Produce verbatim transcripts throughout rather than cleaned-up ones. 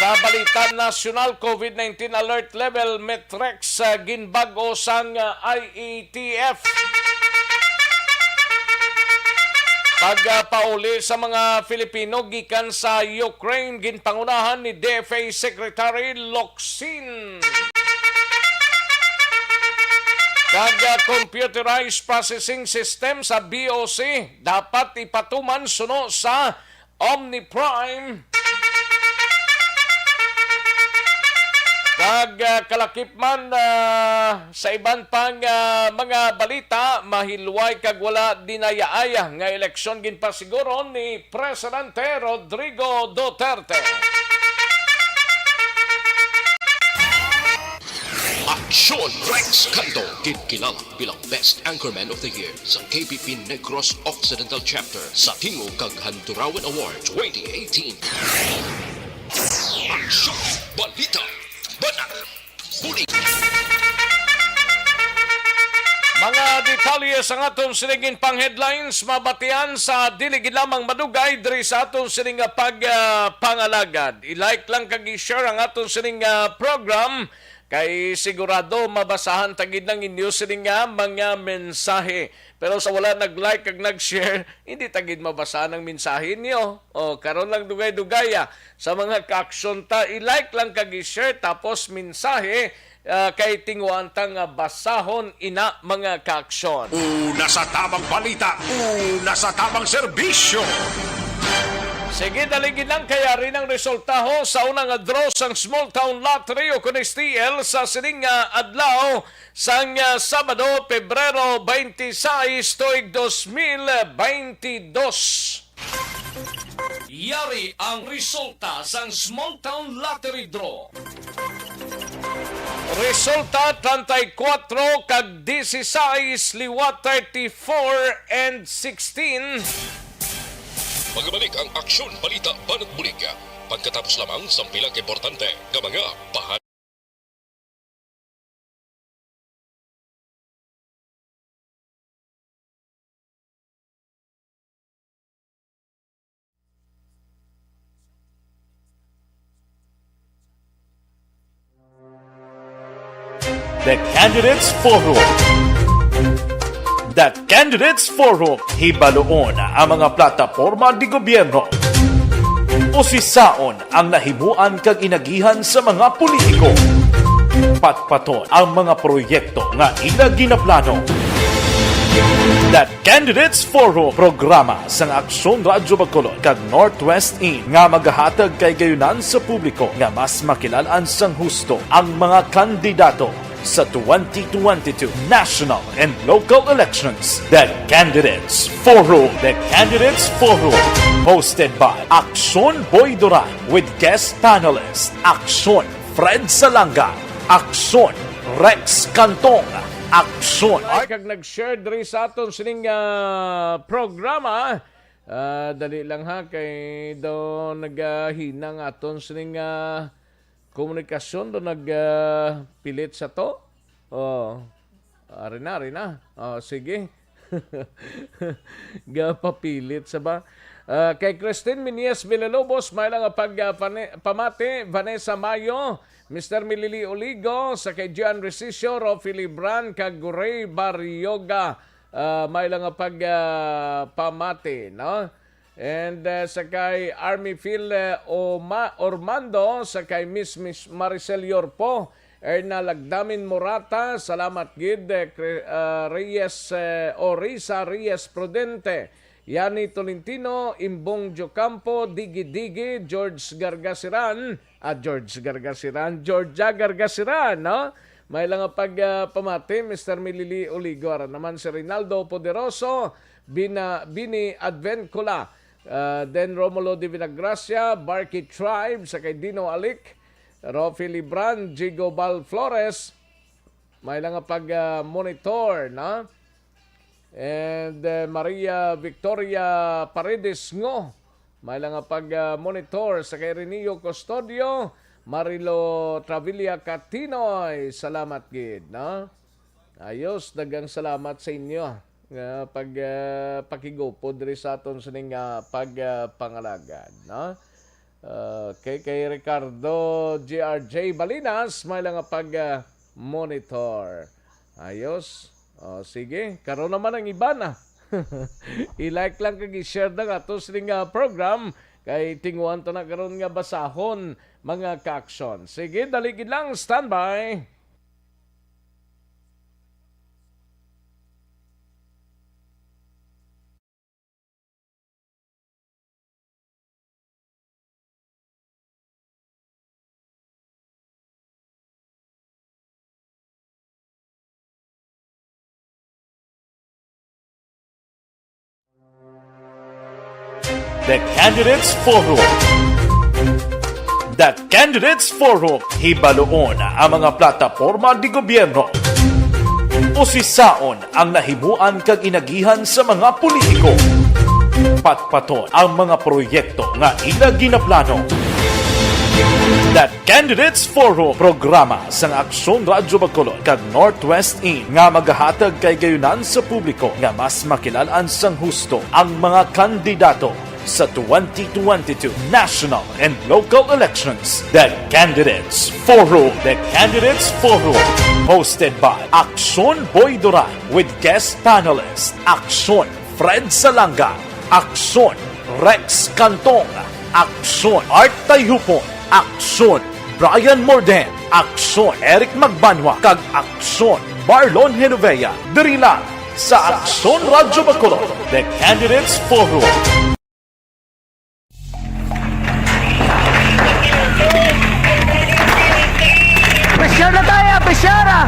Sa balita nasyonal, COVID nineteen alert level, Metrex, ah, ginbag-o sang, ah, I A T F. Pagpauli sa mga Filipino gikan sa Ukraine, ginpangunahan ni D F A Secretary Locsin. Kag, ah, computerized processing system sa B O C dapat ipatuman suno sa Omniprime. Kag, ah, kalakip man, ah, sa iban pang, ah, mga balita, mahilway kag wala dinayaaya nga eleksyon ginpasiguro ni Presidente Rodrigo Duterte. Aksyon Rex Canto, ginkilala bilang Best Anchorman of the Year sa K P P Negros Occidental Chapter sa Tingog kag Handurawan Award twenty eighteen. Aksyon, balita, banat, bulig. Mga detalye sang aton sining pang headlines mabatian sa dili gid lamang madugay diri sa aton sining nga pag, ah, pangalagad. I-like lang kag i-share ang aton sining nga program. Kay sigurado mabasahan ta gid ang inyo sini nga mga mensahe. Pero sa wala nag-like kag nag-share, hindi ta gid mabasahan ang mensahe niyo. O, karon lang dugay-dugay, ah, sa mga kaaksyon ta, i-like lang kag i-share, tapos mensahe, ah, kay tinguhaan ta nga basahon ina, mga kaaksyon. Una sa tamang balita, una sa tamang serbisyo. Sige, dali gid lang kay ari nang resultaho sa unang draw sang Small Town Lottery o kun S T L sa sining nga adlaw sang, ah, Sabado, Pebrero twenty-six, tuig dos mil twenty-dos. Yari ang resulta sang Small Town Lottery Draw. Resulta, treinta y cuatro kag dieciséis, liwat thirty-four and sixteen. Magabalik ang Aksyon Balita Banat Bulig pagkatapos lamang sang pila ka importante nga mga pahayag. The Candidates Forum. The Candidates Forum. Hibaluon ang mga plataporma de gobyerno. Usisaon ang nahimuan kag inagihan sa mga politiko. Patpaton ang mga proyekto nga ila ginaplano. The Candidates Forum, programa sang Aksyon Radyo Bacolod kag Northwest In, nga magahatag kay gayunan sa publiko nga mas makilal-an sang husto ang mga kandidato sa twenty twenty-two national and local elections. The Candidates Forum. The Candidates Forum, hosted by Aksyon Boy Duran with guest panelist Aksyon Fred Salanga, Aksyon Rex Cantong, Aksyon. Ay, kag nag-share diri sa aton sining, ah, programa. Ah, dali lang ha, kay daw nagahina ang aton sining, ah, komunikasyon, daw nag, ah, pilit sa to. Oh. Ari na, ari na. Oh, sige. Gapapilit sa ba? Ah, kay Christine Minies Villalobos, may lang nga pag, ah, pane-, pamati, Vanessa Mayo, Mister Milili Oligo, sa kay Gian Resicio, Rofi Libran, kag Ray Barrioga, ah, may lang nga pag, ah, pamati, no? And, uh, sa kay Army Phil, uh, Oma-, Ormando, sa kay Miss, Miss Maricel Yorpo, Erna Lagdamin Morata, salamat gid, eh, Cre-, uh, Reyes, eh, o Risa Reyes Prudente, Yani Tolentino, Imbong Diocampo, Digi Digi, George Gargasiran, ah, George Gargasiran, Georgia Gargasiran, no? May lang nga pag, ah, pamati, Mister Milili Oligor. Naman si Rinaldo Poderoso, Bina-, Bini Advencula, ah, then Romulo de Villagracia, Barky Tribe, sa kay Dino Alic, Rofi Libran, Jigo Bal Flores, may lang nga pag, ah, monitor, no? And, eh, Maria Victoria Paredes Ngo, may lang nga pag, ah, monitor sa kay Renio Custodio, Marilo Travilla Catinoy. Salamat gid, no? Ayos, daghang salamat sa inyo. nga pag, ah, pakigupod diri sa aton sining, ah, pag, ah, pangalagad, no? Ah, kay, kay Ricardo G R J Balinas, may lang nga pag, ah, monitor. Ayos. O, sige, karon naman ang iban, ah. I-like lang kag i-share na nga to sining, ah, program kay tinguhan ta na karon nga basahon, mga ka-aksyon. Sige, dali gid lang, standby. The Candidates Forum. The Candidates Forum. Hibaluon ang mga plataporma di gobyerno. Usisaon ang nahimuan kag inagihan sa mga politiko. Patpaton ang mga proyekto nga ila ginaplano. The Candidates Forum, programa sang Aksyon Radyo Bacolod kag Northwest In nga magahatag kay gayunan sa publiko nga mas makilalan sang husto ang mga kandidato sa twenty twenty-two national and local elections. The Candidates Forum. The Candidates Forum, hosted by Aksyon Boy Duran with guest panelist Aksyon Fred Salanga, Aksyon Rex Cantong, Aksyon Art Tayhupon, Aksyon Brian Morden, Aksyon Eric Magbanwa, kag Aksyon Marlon Genovea. Diri lang sa Aksyon Radyo Bacolod, The Candidates Forum. Pisyara tayo, pisyara!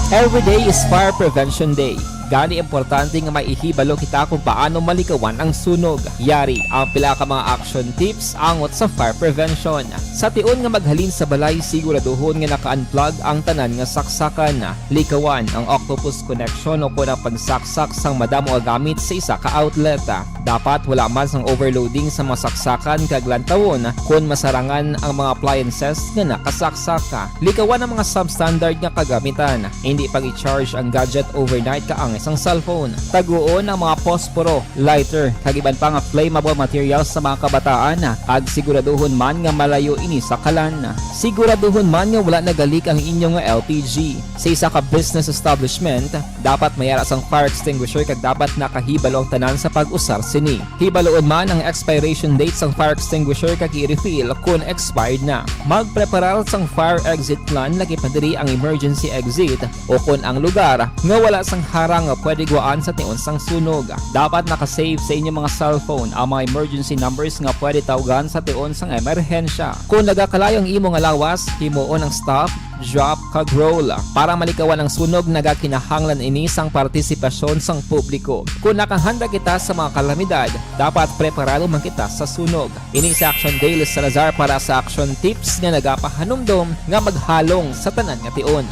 Every day is Fire Prevention Day. Gani, importante nga maihibalo kita kung paano malikawan ang sunog. Yari ang pila ka mga action tips angot sa fire prevention. Sa tion nga maghalin sa balay, siguraduhon nga naka-unplug ang tanan nga saksakan. Likawan ang octopus connection o kon ang pagsaksak sang madamo nga gamit sa isa ka outlet. Dapat wala man sang overloading sa mga saksakan kag lantawon kon masarangan ang mga appliances nga nakasaksak. Likawan ang mga substandard nga kagamitan. Indi pag-i-charge ang gadget overnight kaangay sang cellphone. Taguon ang mga posporo, lighter, kag iban pa nga flammable materials sa mga kabataan, kag siguraduhon man nga malayo ini sa kalan. Siguraduhon man nga wala naga-leak ang inyo nga L P G. Sa isa ka business establishment, dapat may ara sang fire extinguisher kag dapat nakahibalo ang tanan sa pag-usar sini. Hibaluon man ang expiration date sang fire extinguisher kag i-refill kon expired na. Magpreparar sang fire exit plan, laki pa diri ang emergency exit o kon ang lugar nga wala sang harang nga pwede gwaan sa tion sang sunog. Dapat naka-save sa inyo mga cellphone ang mga emergency numbers nga pwede tawgan sa tion sang emerhensya. Kon nagakalayo ang imo nga lawas, himuon ang stop, drop, kag roll. Para malikawan ang sunog, nagakinahanglan ini sang partisipasyon sang publiko. Kon nakahanda kita sa mga kalamidad, dapat preparado man kita sa sunog. Ini si Action Dale Salazar para sa Action Tips nga nagapahanumdom nga maghalong sa tanan nga tion.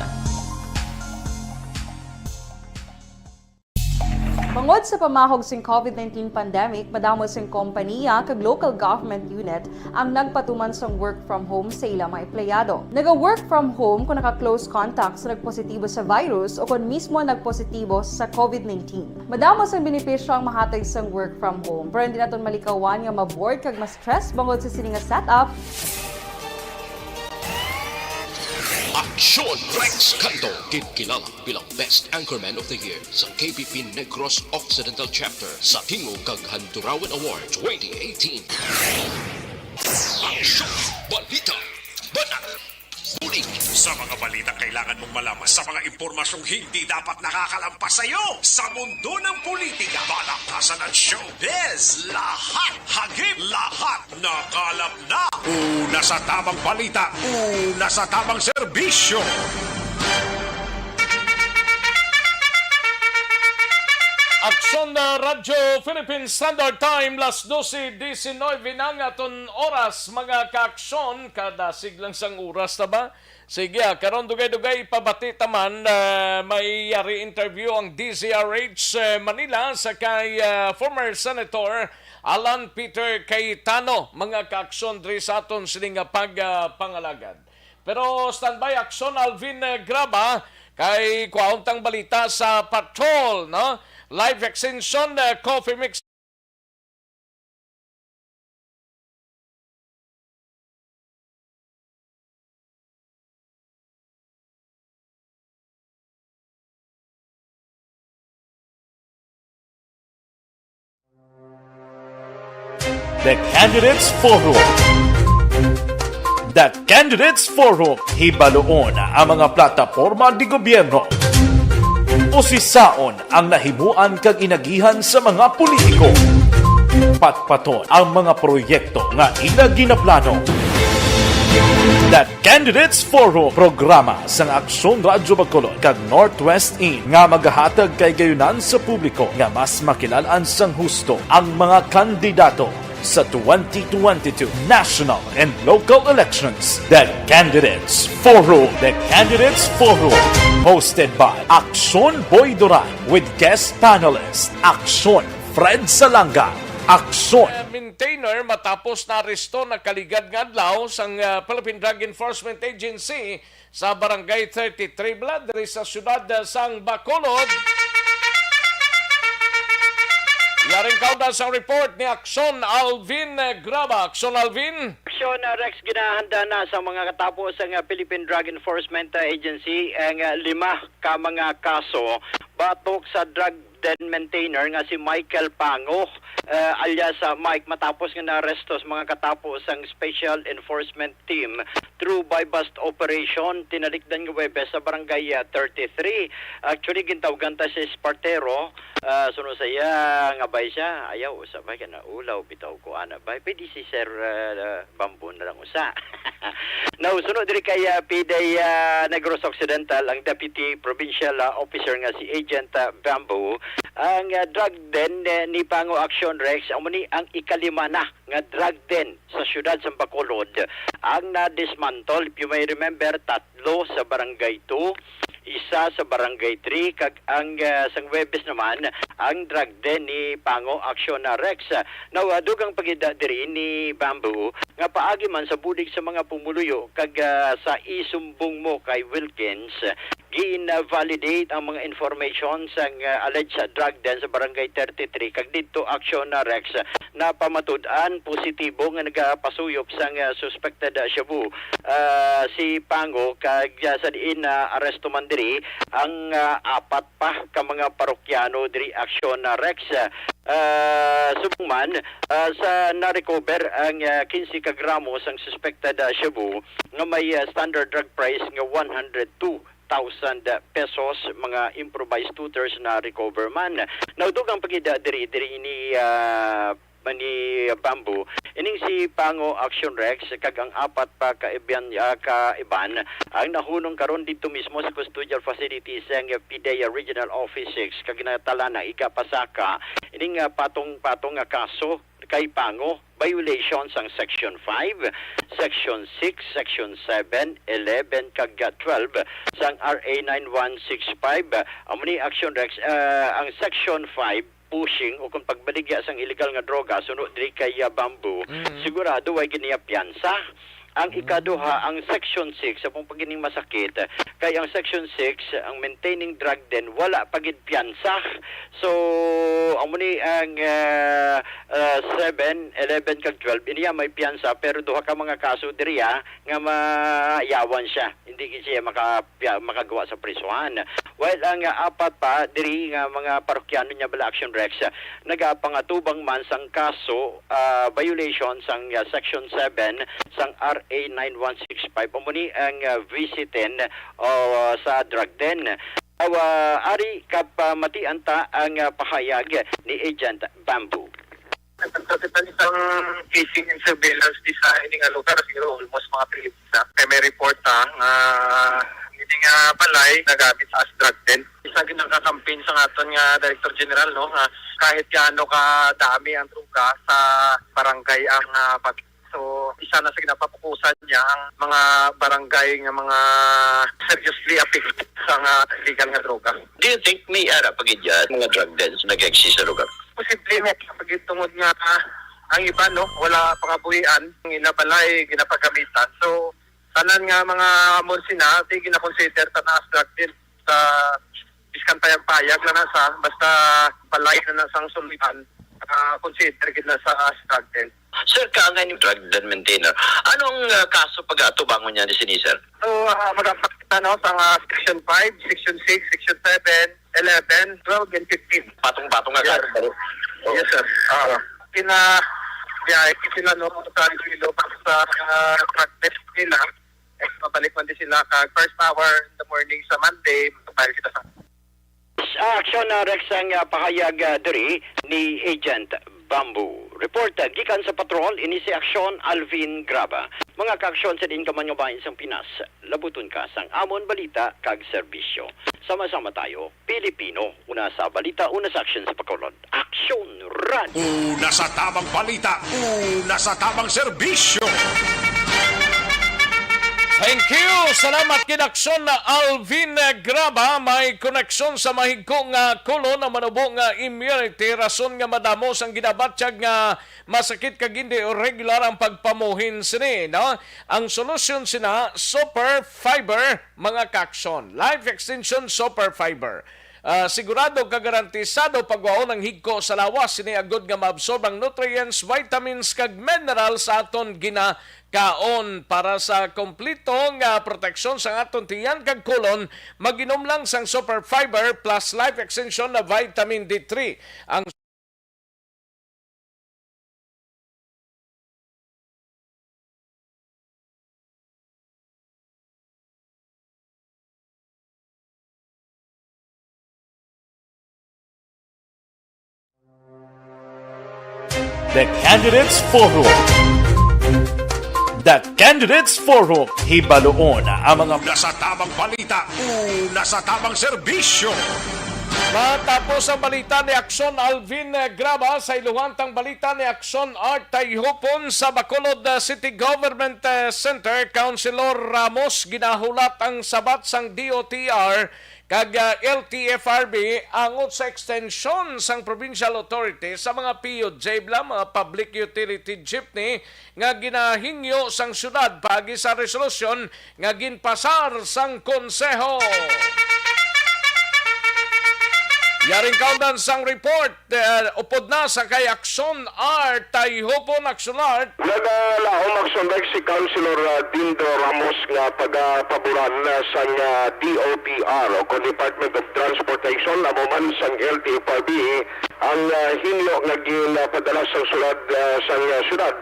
Bangod sa pamahog sing covid nineteen pandemic, madamo sing kompaniya kag local government unit ang nagpatuman sang work from home sa ila mga empleyado. Naga-work from home kon naka-close contact sa nagpositibo sa virus o kon mismo nagpositibo sa covid nineteen. Madamo sang benepisyo ang mahatag sang work from home, pero hindi naton malikawan nga ma-bored kag ma-stress bangod sa sini nga setup. Aksyon Rex Canto, ginkilala bilang Best Anchorman of the Year sa K P P Negros Occidental Chapter sa Tingog kag Handurawan Award twenty eighteen. Aksyon! Balita! Banat! Bulig! Sa mga balitang kailangan mong malaman, sa mga impormasyong hindi dapat nakakalampas sa iyo, sa mundo ng politika, balakasan at showbiz, lahat hagip, lahat nakalap na. Una sa tamang balita, una sa tamang serbisyo. Aksyon na Radyo Philippine Standard Time, las dose diecinueve na ang aton oras, mga kaaksyon. Kadasig lang sang oras na ba? Sige, ah, karon dugay-dugay pabati taman, ah, may yari interview ang D Z R H, eh, Manila sa kay, ah, former Senator Alan Peter Cayetano, mga kaaksyon diri sa aton sini nga pag, ah, pangalagad. Pero standby, aksyon, Alvin, eh, Graba, kay kwaon tang balita sa patrol, no? Life extension, eh, coffee mix. The Candidates Forum. The Candidates Forum, hibaluon ang mga plataporma de gobyerno. Usisaon ang nahimuan kag inagihan sa mga politiko. Patpaton ang mga proyekto nga ila ginaplano. The Candidates Forum, programa sang Aksyon Radyo Bacolod kag Northwest In nga magahatag kay gayunan sa publiko nga mas makilalan sang husto ang mga kandidato sa twenty twenty-two national and local elections. The Candidates Forum. The Candidates Forum, hosted by Aksyon Boy Duran with guest panelist Aksyon Fred Salanga. Aksyon. Eh, maintainer matapos na aresto na kaligad nga adlaw sang, ah, Philippine Drug Enforcement Agency sa Barangay thirty-three bala diri sa siyudad, ah, sang Bacolod. Yaring kaunda sang report ni Aksyon Alvin, eh, Graba. Aksyon Alvin. Aksyon, ah, Rex, ginahanda na sa mga katapo sang, ah, Philippine Drug Enforcement, ah, Agency ang, ah, lima ka mga kaso batok sa drug den maintainer nga si Michael Pango, eh, alias, ah, Mike, matapos nga naaresto sa mga katapo sang Special Enforcement Team through buy-bust operation tinalikdan nga Huwebes sa Barangay, ah, thirty-three. Actually, gintawgan ta si Espartero, ah, suno sa iya nga bay siya. Ayaw, usa bay ka na ulaw, bitaw ko ana bay. Pwede si Sir, ah, Bamboo na lang usa. Now, suno diri kay, ah, P D A, ah, Negros Occidental, ang Deputy Provincial, ah, Officer nga si Agent, ah, Bamboo, ang, ah, drug den, eh, ni Pango Action Rex, amo ni ang ikalima na nga drug den sa siyudad sa Bacolod ang na-dismantle. If you may remember, tatlo sa Barangay two, isa sa Barangay three, kag ang, ah, sang Huwebes naman, ang drug den ni Pango Action na Rex. Now, ah, dugang pagida diri ni Bamboo nga paagi man sa bulig sa mga pumuluyo kag, ah, sa isumbong mo kay Wilkins, gin-validate ang mga information sang, ah, alleged drug den sa Barangay thirty-three kag didto Action na Rex na pamatud-an positibo nga nagapasuyop sang, ah, suspected, ah, shabu, ah, si Pango kag, ah, sa diin na aresto man diri ang, ah, apat pa ka mga parokyano diri Action na Rex. Ah, subong man, ah, sa na-recover ang, ah, quince ka gramo sang suspected, ah, shabu nga may, ah, standard drug price nga one hundred two thousand pesos, mga improvised tutors na-recover man. Naudog ang pagida diri, diri ni, ah, ni Bamboo. Ining si Pango Action Rex kag ang apat pa ka iban, ah, ka iban ang nahunong karon didto mismo sa custodial facility sang P D A Regional Office six kag ginatala na igapasaka ining, ah, patong-patong nga kaso kay Pango, violation sang Section five, Section six, Section seven, eleven, kag, ah, twelve sang R A nine one six five. Amo ni Action Rex, ah, ang Section five, pushing o kung pagbaligya sang illegal nga droga suno diri kay, ah, Bamboo, Mm. sigurado way giniya piyansa. Ang Mm. ikaduha, ang Section six, sa pong pagkining masakit, kay ang Section six, ang maintaining drug den, wala pa gid piyansa. So, amo ni ang, ah, ah, seven, eleven, kag twelve, iniya may piyansa, pero duha ka mga kaso diriya nga mayawan siya. Hindi gid siya maka-, makagawa sa prisuhan. While ang, ah, apat pa diri nga mga parokyano niya bala Action Rex, ah, nagapangatubang man sang kaso, ah, violation sang, ah, Section seven sang R A nine one six five. Amo ni ang, ah, visitin, ah, sa drug den. Aw, ah, ari kapamatian ta ang, ah, pahayag ni Agent Bamboo. Nagkakita isang casing and surveillance di sa ini nga lugar, siguro almost mga three weeks na. Kay may report, ah, nga ini nga balay nagamit as drug den. sa ginakakampin sa aton nga Director General, no, nga kahit gaano ka dami ang droga sa barangay ang, ah, pag-, so, isa na sa ginapapukusan niya ang mga barangay nga mga seriously affected sa nga illegal nga droga. Do you think may ara pa gid yan, mga drug dens nag-exist sa lugar? Posible nga, pag tungod nga, ah, ang iba, no, wala pangabuhian, ang ila balay ginapagamitan. So, tanan nga mga amon sina, di gina-consider ta na as drug den sa biskan payag-payag na nasa, basta balay na nasang suliban, ah, consider gid na sa as drug den. Sir, ka nga ni drug den maintainer, anong, ah, kaso pag-atubangon niya ni sini, sir? So, ah, mag-ampakita, no, sa mga section five, section six, section seven, eleven, twelve, and fifteen. Patong-patong nga Yes. kaso, bro. Oh. Yes, sir. Ah, kina, biyahe sila, no, sa Iloilo para sa, ah, drug test nila. Eh, mabalik man din sila kag first hour in the morning sa Monday, mag-file kita sa Sa aksyon na Rex ang, ah, pahayag, ah, diri ni Agent Bamboo. Report, ah, gikan sa patrol, ini si Aksyon Alvin Graba. Mga kaaksyon, sa diin ka man nga bahin sang Pinas, labuton ka sang amon balita kag serbisyo. Sama-sama tayo, Pilipino. Una sa balita, una sa aksyon sa Bacolod. Aksyon Radio. Una sa tamang balita, una sa tamang serbisyo. Thank you. Salamat kay Dakson na Alvin Graba. May koneksyon sa mahigko nga kolon ang manubo nga immunity, rason nga madamo sang ginabatyag nga masakit kag hindi regular ang pagpamuhin sini, no? Ang solusyon sina Super Fiber, mga kakson. Life Extension Super Fiber. Ah, sigurado ka garantisado pagwaon ang higko sa lawas sini agod nga maabsorb ang nutrients, vitamins kag minerals sa aton ginakaon. Para sa kompleto nga proteksyon sa aton tiyan kag kolon, mag-inom lang sang Super Fiber plus Life Extension na Vitamin D three. Ang The Candidates Forum. The Candidates Forum. Hibaluon ang mga una sa tamang balita, una sa tamang serbisyo. Matapos ang balita ni Akson Alvin, eh, Graba, sa iluhan tang balita ni Akson Art Tayhupon. Sa Bacolod, eh, City Government, eh, Center, Councilor Ramos, ginahulat ang sabat sang D O T R kag, ah, L T F R B angot sa extension sang provincial authority sa mga P U J bla, mga public utility jeepney nga ginahingyo sang syudad paagi sa resolusyon nga ginpasar sang konseho. Yaring kaundan sang report, eh, upod na sa kay Akson Art Tayhupon. Akson Art. Nagalaom, Akson Rex, si Councilor, ah, Dindo Ramos nga pagapaboran, ah, sang, ah, D O T R o kon Department of Transportation, amo man sang L T F R B, ang, ah, hingyo nga ginpadala sang sulad, ah, sang, ah, syudad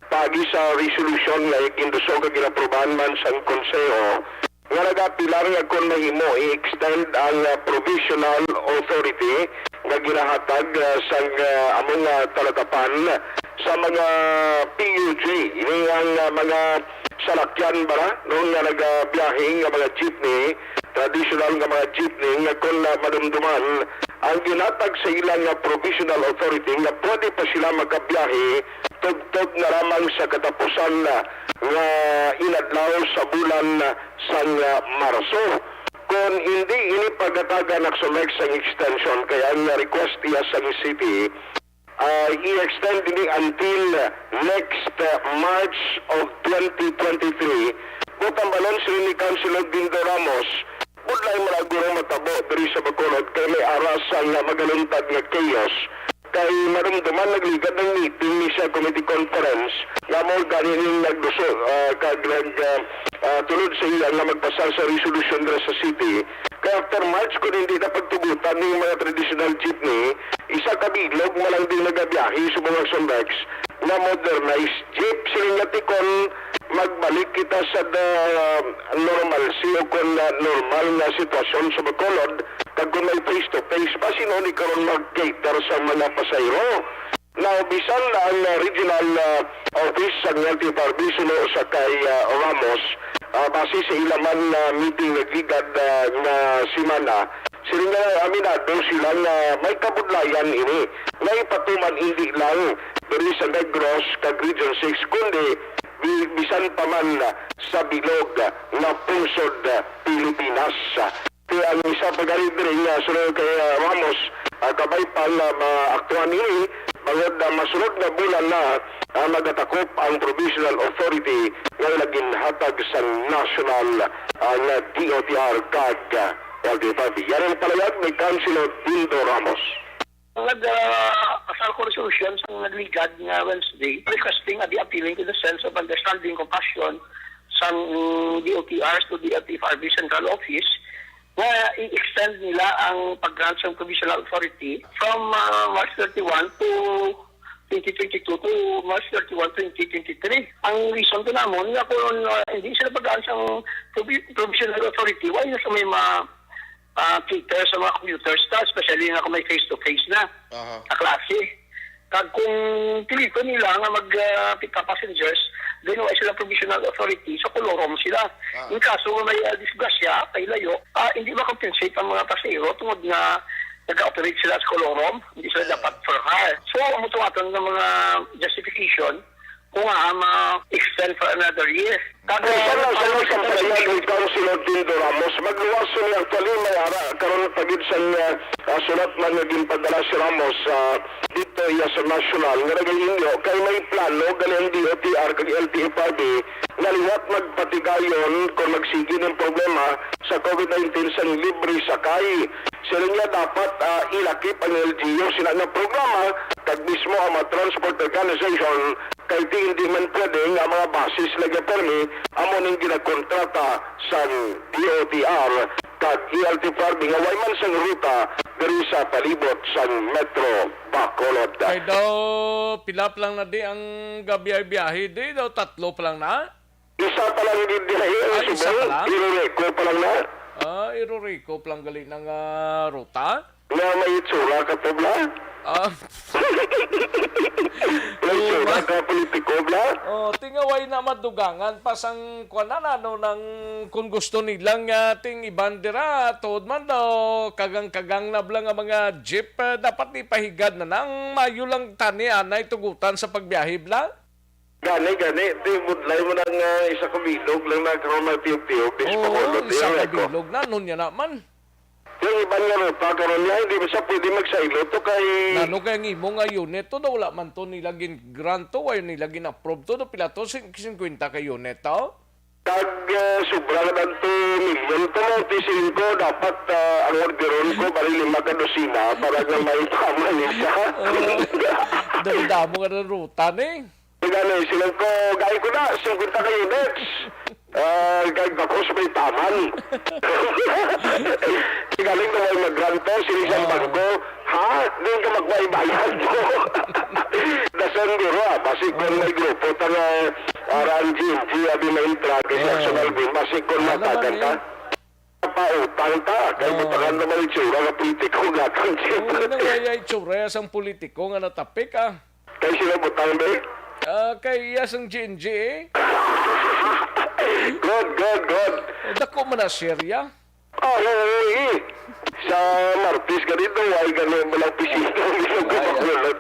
paagi sa resolusyon nga gindusog kag ginaprobahan man sang konseho nga nagapilar nga kon mahimo i-extend ang, ah, provisional authority nga ginahatag, ah, sang, ah, amo nga talagapan sa mga P U J. Ini ang, ah, mga salakyan ba, no, nga nagabiyahe nga mga jeepney, traditional nga mga jeepney nga kon, ah, madumduman ang ginhatag sa ila nga provisional authority nga pwede pa sila makabiyahe tubtob na lamang sa katapusan, ah, nga inadlaw sa bulan, ah, sang, ah, Marso. Kon hindi ini pagatagan, Akson Rex, sang extension, kay ang request iya sang city, ah, i-extend ini until next, ah, March of twenty twenty-three. Buot hambalon, siling ni Councilor Dindo Ramos, budlay man guro matabo diri sa Bacolod kay may ara sang, ah, magaluntad nga chaos. Kay madumduman nagligad ang meeting ni sa committee conference nga amo gani ning nagduso, ah, kag nag, ah, ah, tulod sa iya nga magpasar sa resolusyon dira sa city. Kay after March, kung hindi na pagtugutan ning mga traditional jeepney, isa ka bilog man lang din nagabiyahe subong ang Sondex nga modernized jeep. Siling niya, "Tikon, magbalik kita sa the normalcy o kon, ah, normal nga sitwasyon sa Bacolod, kag kon may face to face, basi nuon ni karon mag-cater sa mga pasahero." Now, bisan ang, ah, regional, ah, office sa L T F R B suno sa kay, ah, Ramos, ah, base sa ila man, ah, meeting nagligad, ah, nga semana, Siling nga aminado sila nga may kabudlayan ini nga ipatuman hindi lang diri sa Negros kag Region six, kundi bi-, bisan pa man sa bilog nga pungsod Pilipinas. Ti ang isa pa gani diri nga sunod kay, ah, Ramos, ah, kabay pa nga maaktuhan ini, bangod na masunod nga bulan na, ah, magatakop ang provisional authority nga ginhatag sa national, ah, nga D O T R kag, ah, L T F R B. Yan ang palayag ni Councilor Dindo Ramos. Nag, ah, asal ko resolution sa nagligad nga Wednesday, requesting a de-appealing to the sense of understanding, compassion sang D O T R to the L T F R B Central Office nga i-extend nila ang pag-grant sang provisional authority from, ah, March thirty-one to twenty twenty-two to March thirty-one, twenty twenty-three. Ang reason to namon nga kung, ah, hindi sila pag-grant sang provi-, provisional authority, why na sa may ma-, ah, cater sa mga commuters ta, especially na kung may face-to-face na Aha. na klase. Kag kung piliton nila nga mag, ah, pick up passengers, then wala sila provisional authority, so kolorum sila. Ah. In kaso nga may, ah, disgrasya, kay layo, ah, hindi ma-compensate ang mga pasahero tungod nga nag-operate sila sa kolorum, hindi sila Ah. dapat for hire. So, amo to aton nga mga justification kung nga ma-extend for another year. Kag Kung sana sa may kampanya ni Councilor Dindo Ramos, magluwas sila actually may ara karon pa gid sang, ah, ah, sulat man nga ginpadala si Ramos, ah, dito iya sa national nga nagainyo kay may plano gali ang D O T R kag L T F R B nga liwat magpatigayon kung magsigi ning problema sa COVID nineteen sang libre sakay. Sila niya dapat, ah, ilakip ang L G U sila nga programa kag mismo ang mga transport organization. Kay di, hindi man pwede nga ang mga buses nagapermi amo ning ginakontrata sang D O T R kag E L T F R B nga way man sang ruta diri sa palibot sang Metro Bacolod. Kay daw, pila pa lang na di ang gabiyahe-biyahe? Di daw, tatlo pa lang na? Isa pa lang gid diha, eh, Ay, isa Subong. pa lang? Irureko pa lang na. Ah, irureko pa lang gali ng, ah, ruta? Nga may itsura ka, Pobla? Ah. May itsura ka, politiko, Bla? Oh, tingaway na madugangan pa sang kuwan na, ano, nang kung gusto nilang, ah, ting ibandera, tuod man daw, kagang-kagang na bla nga mga jeep, ah, dapat ipahigad na nang mayo lang tani, anay tugutan sa pagbiyahe, Bla? Gani, gani. Di, budlay mo nang, ah, isa ka bilog lang na karon may tiyog-tiyog, di sa Oo, Bacolod, isa yan, ka ako. bilog na, nun niya naman. Yung iban nga ruta, karon niya, hindi mo siya pwede magsaylo to kay Nano kay ang imo nga unit to, daw wala man to nila gin-grant to, wala nila gin-approve to, do pila to, sing-, singkwenta ka unit to? Kag, ah, sobra na lang two million to, no? Ti singko, dapat, ah, ang orderon ko, bali lima ka dosina, para nga may paman isa. Oo. Damo-damo nga na ruta, ni. Gani, siling ko, "Gay ko na, singkwenta ka units." Ah, kay tapos may taman. Sigaling na may magranto, siling sa Oo. bangko, "Ha? Di ka magbaybayad mo?" Dason guro, ah, basi kung Oo. may grupo, ta nga, ah, ran G M G, abi na intra, kay Oo. National Green, basi kung Alam matagan man ka. eh. Pautang ta, kay Oo. butangan naman itsura nga politiko, gatang Oo, siyempre. Ano nga yung itsura sang politiko nga natapik, ah? Kay sila butang, be? Ah, kay iya sang G N G, eh. Good, good, good. Oh, dako man na serya. Ah, oo, eh. Sa Martes ganito, ay ganun mo lang pisita, hindi lang Ay, ah. kumakulot.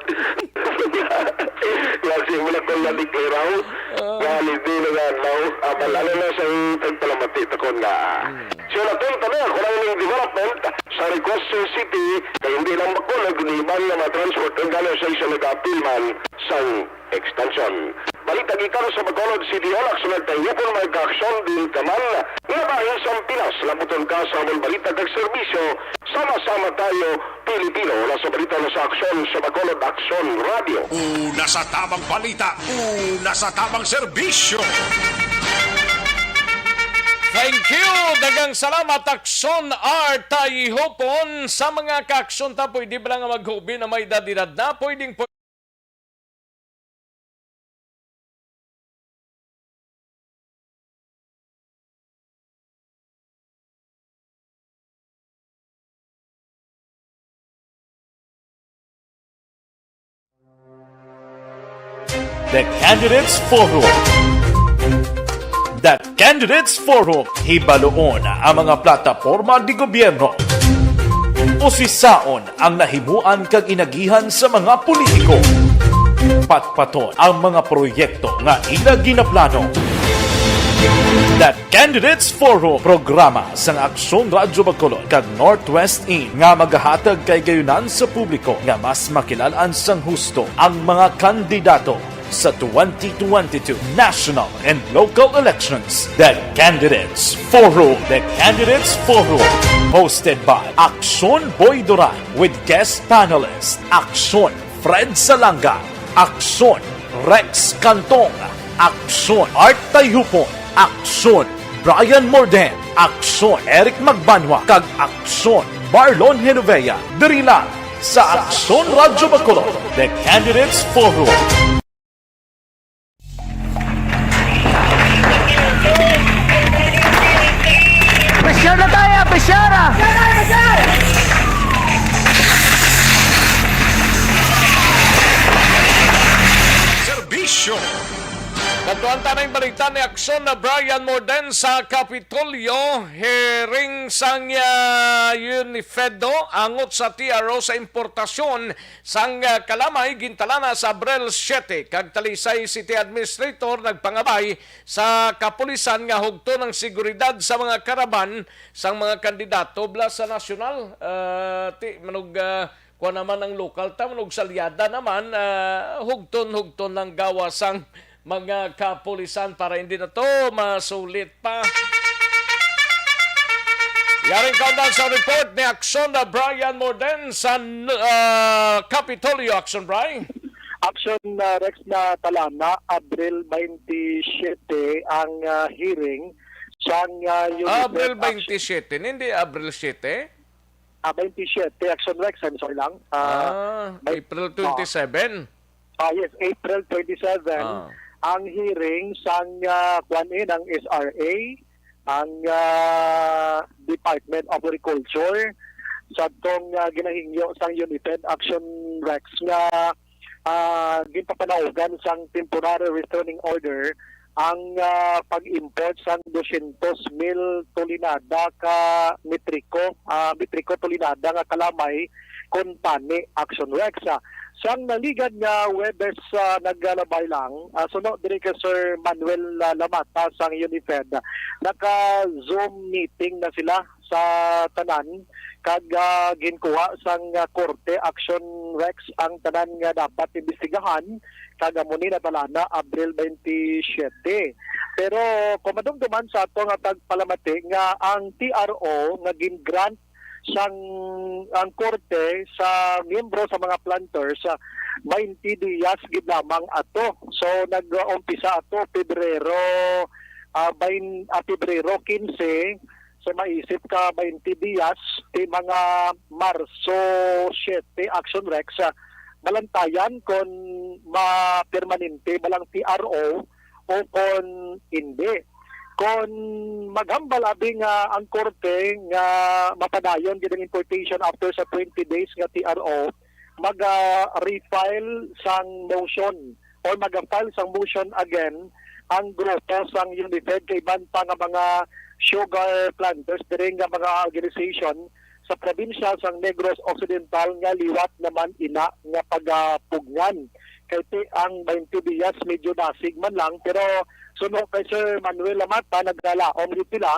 Kasi mo lang kung nalikliraw, Ah. nga hindi na nga, no? Ah, bala na lang sa tagpalamati, takon nga. Hmm. So, natunta na, kung ang ining development sa Request City, kay hindi lang Bacolod, kundi iban nga mga transport organization nag-apil man sang extension. Balita gikan sa Bacolod City Hall, aksyon nagtayupon may kaaksyon din ka man nga bahin sang Pinas. Labuton ka sa among balita kag serbisyo. Sama-sama tayo, Pilipino. Wala sa balita na sa aksyon sa Bacolod Aksyon Radio. Una sa tamang balita, una sa tamang serbisyo. Thank you! Daghang salamat, Aksyon R. Tayihopon. Sa mga kaaksyon ta, pwede ba lang maghubi na may edad-edad na? Pwedeng The Candidates Forum. The Candidates Forum. Hibaluon ang mga plataporma di gobyerno. Usisaon ang nahimuan kag inagihan sa mga politiko. Patpaton ang mga proyekto nga ila ginaplano. The Candidates Forum, programa sang Aksyon Radyo Bacolod kag Northwest In nga magahatag kay gayunan sa publiko nga mas makilal-an sang husto ang mga kandidato sa twenty twenty-two national and local elections. The Candidates Forum. The Candidates Forum. Hosted by Aksyon Boy Duran with guest panelist Aksyon Fred Salanga, Aksyon Rex Cantong, Aksyon Art Tayhupon, Aksyon Brian Morden, Aksyon Eric Magbanwa, kag Aksyon Marlon Genovea. Diri lang sa Aksyon Radyo Bacolod, The Candidates Forum. Pressure na tayo, pressure ah! Serbisyo. Kadtuan ta na yung balita ni Aksyon na Brian Morden sa Kapitolyo. Hearing sang, ah, Unifedo angot sa T R O sa importasyon sang, ah, kalamay gintalana sa Abril siete, kag Talisay City Administrator nagpangabay sa kapulisan nga hugton ang seguridad sa mga karaban sang mga kandidato bala sa nasyonal. Ah, ti, manog, ah, kuha naman ang lokal ta, manog salyada naman, ah, hugton-hugton ang gawas sang mga kapulisan para hindi na to masulit pa. Yaring kaundan sa report ni Aksyon na Brian Morden sa, ah, Kapitolyo. Aksyon, Brian. Aksyon, ah, Rex, na talana, Abril twenty-seven ang, ah, hearing sang, ah, Unifed Abril Action. Twenty-seven, hindi Abril siete? Ah, twenty-seven, Aksyon Rex, I'm sorry lang. Ah, Ah, may April twenty-seven? Ah, yes, April twenty-seven, Ah. ang hearing sang, ah, kwan, eh, ng S R A, ang, ah, Department of Agriculture, sa tong, ah, ginahingyo sang Unifed Action Rex nga, ah, ginpapanaugan sang temporary restraining order ang, ah, pag-import sang dosyentos mil tolenada ka metriko, ah, metriko tolenada nga kalamay kon tani, Action Rex. Ah, sang naligad nga Huwebes, ah, nagalabay lang, ah, suno diri kay Sir Manuel, ah, Lamata sang Unifed, naka-Zoom meeting na sila sa tanan, kag, ah, ginkuha sang, ah, korte, Action Rex, ang tanan nga dapat imbestigahan, kag amo ni natalana Abril twenty-seven. Pero kung madumduman sa ato nga pagpalamati nga ang T R O nga gin-grant sang ang korte sa miyembro sa mga planters, ah, twenty diyas gid lamang ato. So, nag-umpisa ato Pebrero, ah, bain-, ah, Pebrero quince, so maisip ka twenty diyas, ti mga Marso siete, Action Rex, ah, malantayan kon mapermanente ba lang T R O o kon hindi. Kon maghambal abi nga ang korte nga mapadayon gid ang importation after sa twenty days nga T R O, maga-refile sang motion or maga-file sang motion again ang grupo sang Unifed kay iban pa nga mga sugar planters diri nga mga organization sa probinsya sang Negros Occidental nga liwat naman ina nga pagapugngan. Kay ti ang twenty diyas medyo dasig man lang, pero suno kay Sir Manuel Lamata, naglalaom gid sila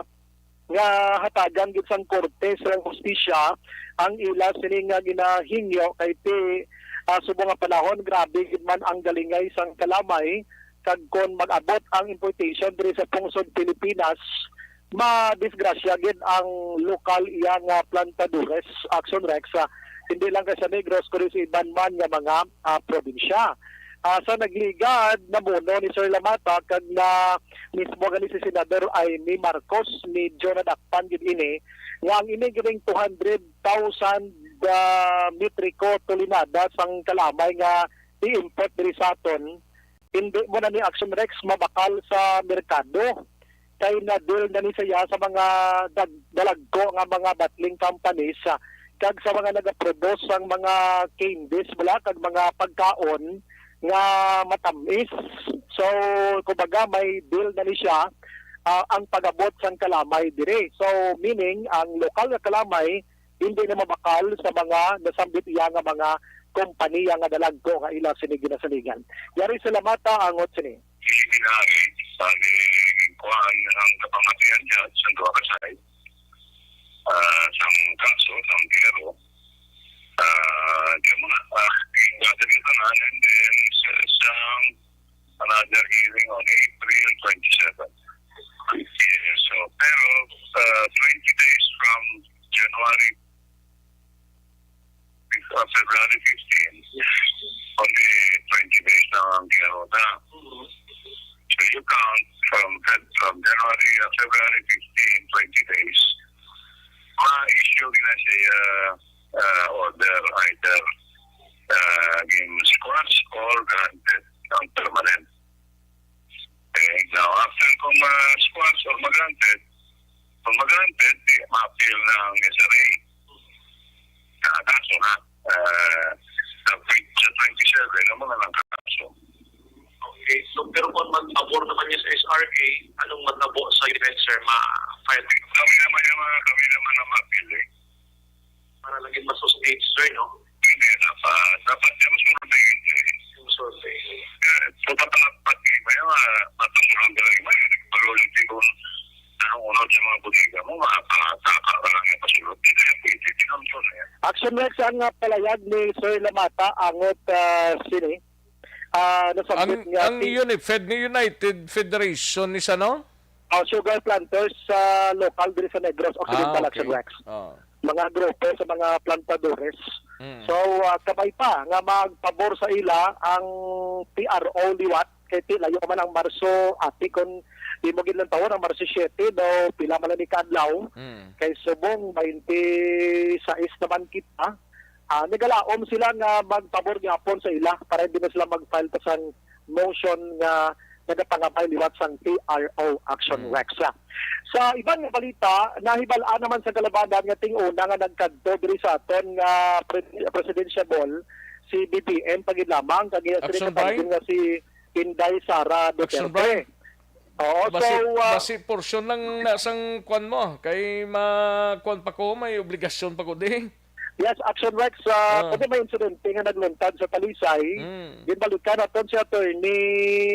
nga hatagan gid sang korte sang hustisya ang ila sini nga ginahingyo, kay ti, ah, subong nga panahon grabe gid man ang galingay sang kalamay, kag kon mag-abot ang importation diri sa pungsod Pilipinas, madisgrasya gid ang lokal iya nga plantadores, Action Rex, ah, hindi lang kay sa Negros kundi sa iban man nga mga, ah, probinsya. Ah, sa nagligad, namuno ni Sir Lamata kag na mismo gani si Senador Imee Marcos, medyo nadakpan gid ini nga ang ini gining two hundred thousand, ah, metriko tolenada sang kalamay nga i-import diri sa aton, hindi mo na ni Action Rex mabakal sa merkado. Kay na-deal na ni siya sa mga dag-, dalagko nga mga bottling companies, ah, kag sa mga nagaproduce sang mga candies bala kag mga pagkaon nga matamis. So, kumbaga, may deal na ni siya, ah, ang pag-abot sang kalamay diri. So, meaning, ang lokal nga kalamay hindi na mabakal sa mga nasambit iya nga mga kompanya nga dalagko nga ila sini ginasaligan. Yari sa Lamata, angot sini. Preliminary, sa kuan ang kapamatian niya sa duha ka side, ah, sang kaso, sang T R O. Ah, di mo na, ah, yung data dito na, and then sa, sa another hearing on April twenty-seven. Yes, so, pero, uh, twenty days from January, uh, February fifteen, only twenty days na ang ginarota. So you count from Feb-, from January, uh, February fifteen, twenty days, ma-issue gina siya, uh, order either, uh, game squash or granted ang permanent. Okay, now, after kung ma-squash or ma-granted, kung ma-granted, di, ma-appeal na ang S R A. Sa kaso na, ah, sa twen-, sa twenty-seven, ang mga nang kaso. Okay, so pero kung magpabor naman niya sa S R A, anong matabo sa defense, sir? Ma-file? Kami naman yung mga, kami naman ang ma-appeal eh. Para lagi mas sustain, sir, no? Hindi, dapat, dapat siya mas masunod na yun, eh. Mas masunod na yun. Kaya, so, dapat, pati, may mga, matasunod na rin, may, malulit ko, ang unod sa mga bodega mo, mga pangataka ka lang yung pasunod. Hindi na pwede, tinamson na yan. Action Rex ang, ah, palayag ni Sir Lamata, angot, ah, sini. Ah, Ang, nasambit nga ang ti- Unifed ni United Federation ni sa, no? Ah, sugar planters sa lokal diri sa Negros Occidental, Ah, okay. Action Rex. Oh. Mga grupo sa mga plantadores. Mm. So, ah, kabay pa nga magpabor sa ila ang T R O liwat kay ti layo man ang Marso, ati kon imo gid lang tawon ang Marso siete daw pila man lang ni kaadlaw. Mm. Kay subong twenty-six naman kita. Ah, nagalaom sila nga magpabor gyapon sa ila para hindi na sila mag-file pa sang motion nga nagapangabay liwat sang T R O Action Mm. Rex. Sa iban nga balita, nahibal-an naman sa kalabanan nga ting-una nga nagkadto diri sa aton nga pre-, presidential ball si B B M pa gid lamang kag iya sini Action Bay? Kapangin nga si Inday Sara Action Duterte. Bay? Oo, Basi, so, ah, basi portion lang na sang kwan mo. Kay ma-, kwan pa ko, may obligasyon pa ko di. Yes, Action Rex, ah, Ah. Pwede may insidente nga nagluntad sa Talisay. Mm. Ginbalikan naton si attorney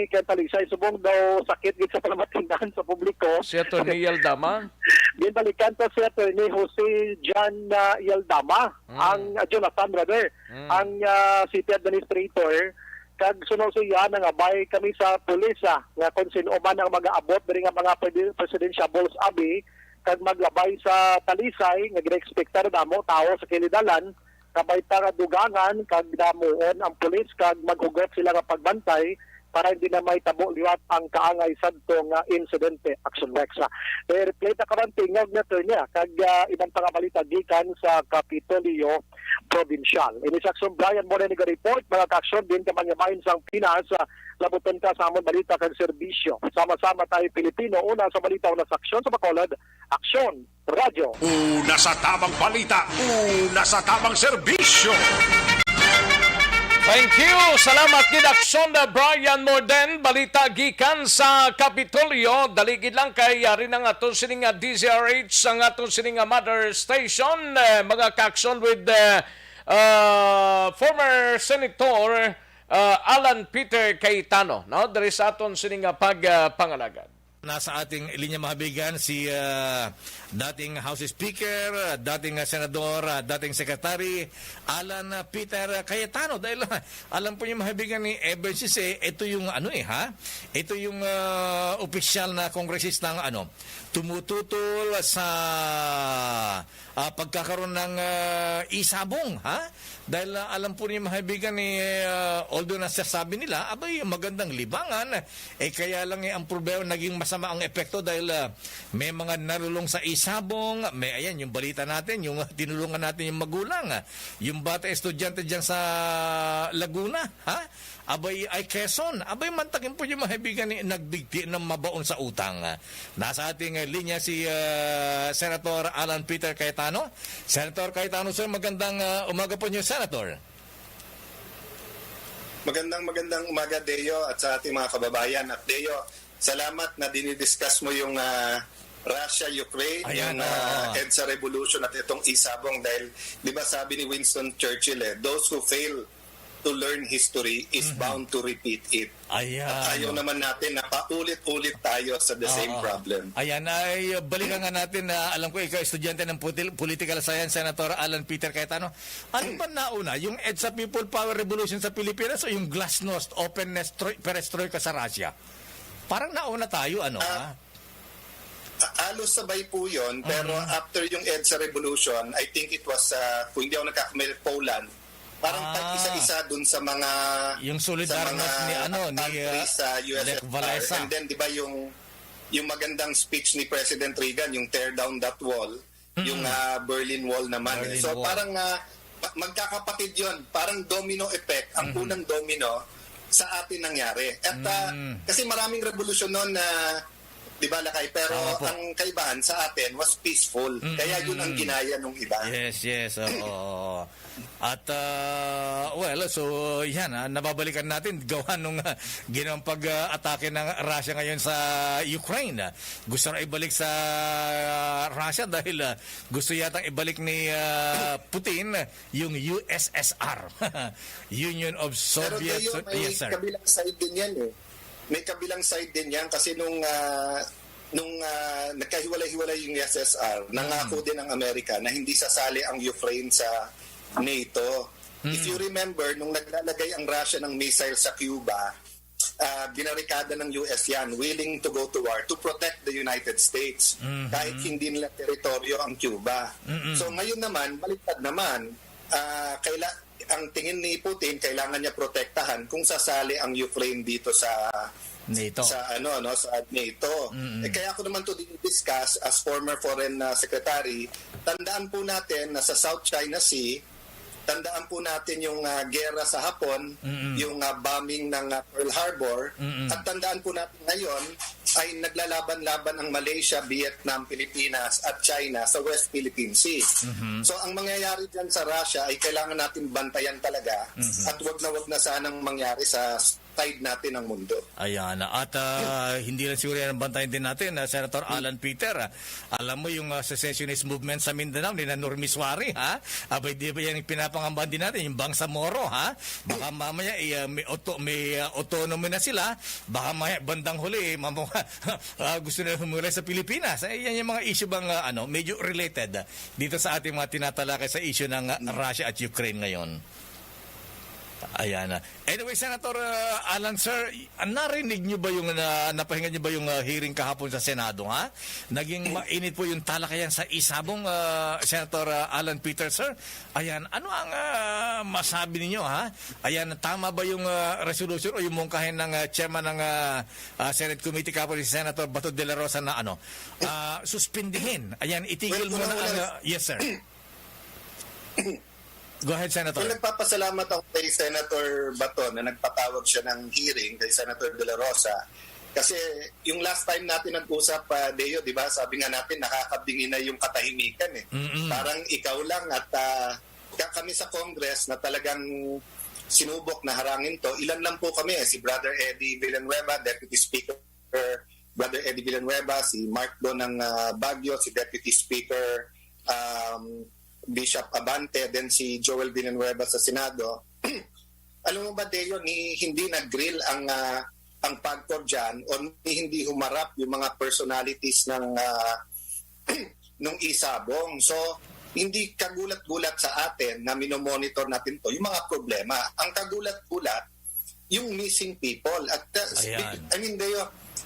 kay Talisay. Subong daw sakit gid sa palamatinan sa publiko. Si Attorney Yaldama? Ginbalikan to si Attorney Jose John, ah, Yaldama, Mm. ang, ah, Jonathan, rather, Mm. ang, ah, city administrator. Kag suno sa iya, nangabay kami sa pulis, ah, nga kung sino man ang mag-aabot diri nga mga pwede, presidential balls abi, kag maglabay sa Talisay nga gina-ekspektar damo tawo sa kilidalan, kabay ta nga dugangan kag damuon ang pulis kag maghugot sila nga pagbantay para hindi na may tabo liwat ang kaangay sadto nga insidente, Action Rex. I-replay ta karon tingog ni attorney, ah, kag, ah, iban pa nga balita gikan sa Kapitolyo Provincial. Ini si Action Brian mo na nag-report, mga ka-action, din ka man nga bahin sang Pinas, ah, labuton ka sa amon balita kag serbisyo. Sama-sama tayo, Pilipino, una sa balita, una sa aksyon sa Bacolod, Aksyon Radyo. Una sa tabang balita, una sa tabang serbisyo. Thank you. Salamat gid, Aksyon na Brian Morden. Balita gikan sa Kapitolyo. Dali gid lang kay yari na nga aton sining nga D Z R H, ang aton sining nga mother station, eh, mga ka-aksyon, with, eh, uh, former Senator, uh, Alan Peter Cayetano, no? Diri sa aton sining nga pag, uh, pangalagad. Nasa ating linya, mga kaibigan, si, ah, dating House Speaker, dating, ah, Senador, ah, dating Secretary, Alan, ah, Peter Cayetano. Dahil, ah, alam po niyo, mga kaibigan, ni Ever since, eh, ito yung ano, eh, ha? Ito yung, ah, opisyal na kongresistang, ano, tumututol sa, ah, pagkakaroon ng, ah, isabong, ha? Dahil, ah, alam po niyo, mga kaibigan, ni, ah, although nasasabi nila, abay, magandang libangan, eh, kaya lang, eh, ang problema, naging masama ang epekto dahil, ah, may mga nalulong sa isabong, may, ayan, yung balita natin, yung, ah, tinulungan natin yung magulang, ah, yung bata estudyante dyan sa Laguna, ha? Abay, ay, Quezon, abay, mantakin po yung, mga kaibigan, ni nagbigti ng mabaon sa utang. Nasa ating, ah, linya si, ah, Senator Alan Peter Cayetano. Senator Cayetano, sir, magandang, ah, umaga po niyo, Senator. Magandang, magandang umaga, Deo, at sa ating mga kababayan. At Deo, salamat na dinidiscuss mo yung, ah, Russia-Ukraine, Ayan, yung oo. ah, EDSA Revolution at itong Isabong dahil, di ba sabi ni Winston Churchill eh, "Those who fail to learn history is Mhm. bound to repeat it." Ayan. At ayaw naman natin na paulit-ulit tayo sa the same Oo. problem. Ayan, ay balikan nga natin na alam ko ikaw estudyante ng putil- political science, Senator Alan Peter Cayetano. Ano ba nauna, yung EDSA People Power Revolution sa Pilipinas o yung glasnost, openness, troy- perestroika sa Russia? Parang nauna tayo, ano, Ah, ha? A- halos sabay po yun, pero Mhm. after yung EDSA Revolution, I think it was, ah, kung hindi ako nagkakamali, Poland. Parang Ah. tag-isa-isa dun sa mga, Yung sa solidarnosc mga ni, ano, ni, countries ah, sa U S S R. Lech Walesa. And then, di ba, yung, yung magandang speech ni President Reagan, yung "Tear down that wall," yung Mm. ah, Berlin Wall naman. eh. Berlin So, Wall. parang ah, pa- magkakapatid yon, parang domino effect, ang Mhm. unang domino sa atin nangyari. At ah, Mm. kasi maraming revolusyon noon na, di ba, Lakay? Pero Tama po. ang kaibahan sa atin was peaceful. Mm, Kaya yun ang mm. ginaya nung iba. Yes, yes. Oo, oo. At, ah, well, so, yan, ah, nababalikan natin gawa nung ah, ginawang pag-atake ng Russia ngayon sa Ukraine. Gusto na ibalik sa Russia dahil ah, gusto yatang ibalik ni ah, Putin yung U S S R. Union of Pero Soviet Teo, So-, may yes, sir. kabilang side din yan eh. May kabilang side din yan kasi nung ah, nung ah, nagkahiwalay-hiwalay yung U S S R, nangako Mm. din ang Amerika na hindi sasali ang Ukraine sa NATO. If Mm. you remember, nung naglalagay ang Russia ng missile sa Cuba, ah, binarikada ng U S yan, willing to go to war to protect the United States, Mhm. kahit hindi nila teritoryo ang Cuba. Mm-mm. So ngayon naman, baliktad naman. Ah, kaila ang tingin ni Putin, kailangan niya protektahan kung sasali ang Ukraine dito sa NATO. sa ano, no, sa NATO. Mm-mm. Eh, kaya ako naman to discuss as former foreign ah, secretary. Tandaan po natin na sa South China Sea, tandaan po natin yung ah, gera sa Hapon, Mm-mm. yung ah, bombing ng ah, Pearl Harbor, Mm-mm. at tandaan po natin ngayon ay naglalaban-laban ang Malaysia, Vietnam, Pilipinas at China sa West Philippine Sea. Mhm. So ang mangyayari dyan sa Russia ay kailangan natin bantayan talaga Mhm. at wag na wag na sanang mangyari sa side natin ng mundo. Ayan. At ah, hindi lang siguro yan ang bantayan din natin, ah, Senator Hmm. Alan Peter. Ah, alam mo yung ah, secessionist movement sa Mindanao ni na Normie Suari, ha? Abay, di ba yan yung pinapangamban din natin, yung Bangsamoro, ha? Baka mamaya eh, ah, may, auto, may ah, autonomy na sila, baka mamaya bandang huli, eh, mamaya, ah, gusto na humulay sa Pilipinas. Eh, yan yung mga issue bang ah, ano, medyo related ah, dito sa ating mga tinatalakay sa issue ng ah, Hmm. Russia at Ukraine ngayon. Ayan na. Anyway, Senator ah, Alan, sir, y- ah, narinig niyo ba yung, na, napahingan niyo ba yung ah, hearing kahapon sa Senado, ha? Naging mainit po yung talakayan sa Isabong, ah, Senator ah, Alan Peter, sir. Ayan, ano ang ah, masabi ninyo, ha? Ayan, tama ba yung ah, resolution o yung mungkahin ng ah, chairman ng ah, ah, Senate Committee kahapon, si Senator Bato de la Rosa, na ano, ah, suspindihin? Ayan, itigil Well, muna ang, una-una, ah, yes, sir. Go ahead, Senator. Well, nagpapasalamat ako kay Senator Bato na nagpatawag siya ng hearing kay Senator De La Rosa. Kasi yung last time natin nag-usap, ah, Deo, di ba, sabi nga natin, nakakabingi na yung katahimikan eh. Mm-mm. Parang ikaw lang at ah, ka- kami sa Congress na talagang sinubok na harangin to. Ilan lang po kami eh, si Brother Eddie Villanueva, Deputy Speaker, Brother Eddie Villanueva, si Mark Go ng ah, Baguio, si Deputy Speaker um, Bishop Abante, then si Joel Villanueva sa Senado. Alam mo ba, Deo, ni hindi nag-grill ang ah, ang PAGCOR dyan o ni hindi humarap yung mga personalities ng ah, nung Isabong. So, hindi kagulat-gulat sa atin na minomonitor natin to yung mga problema. Ang kagulat-gulat, yung missing people. At uh, Ayan. I mean, Deo,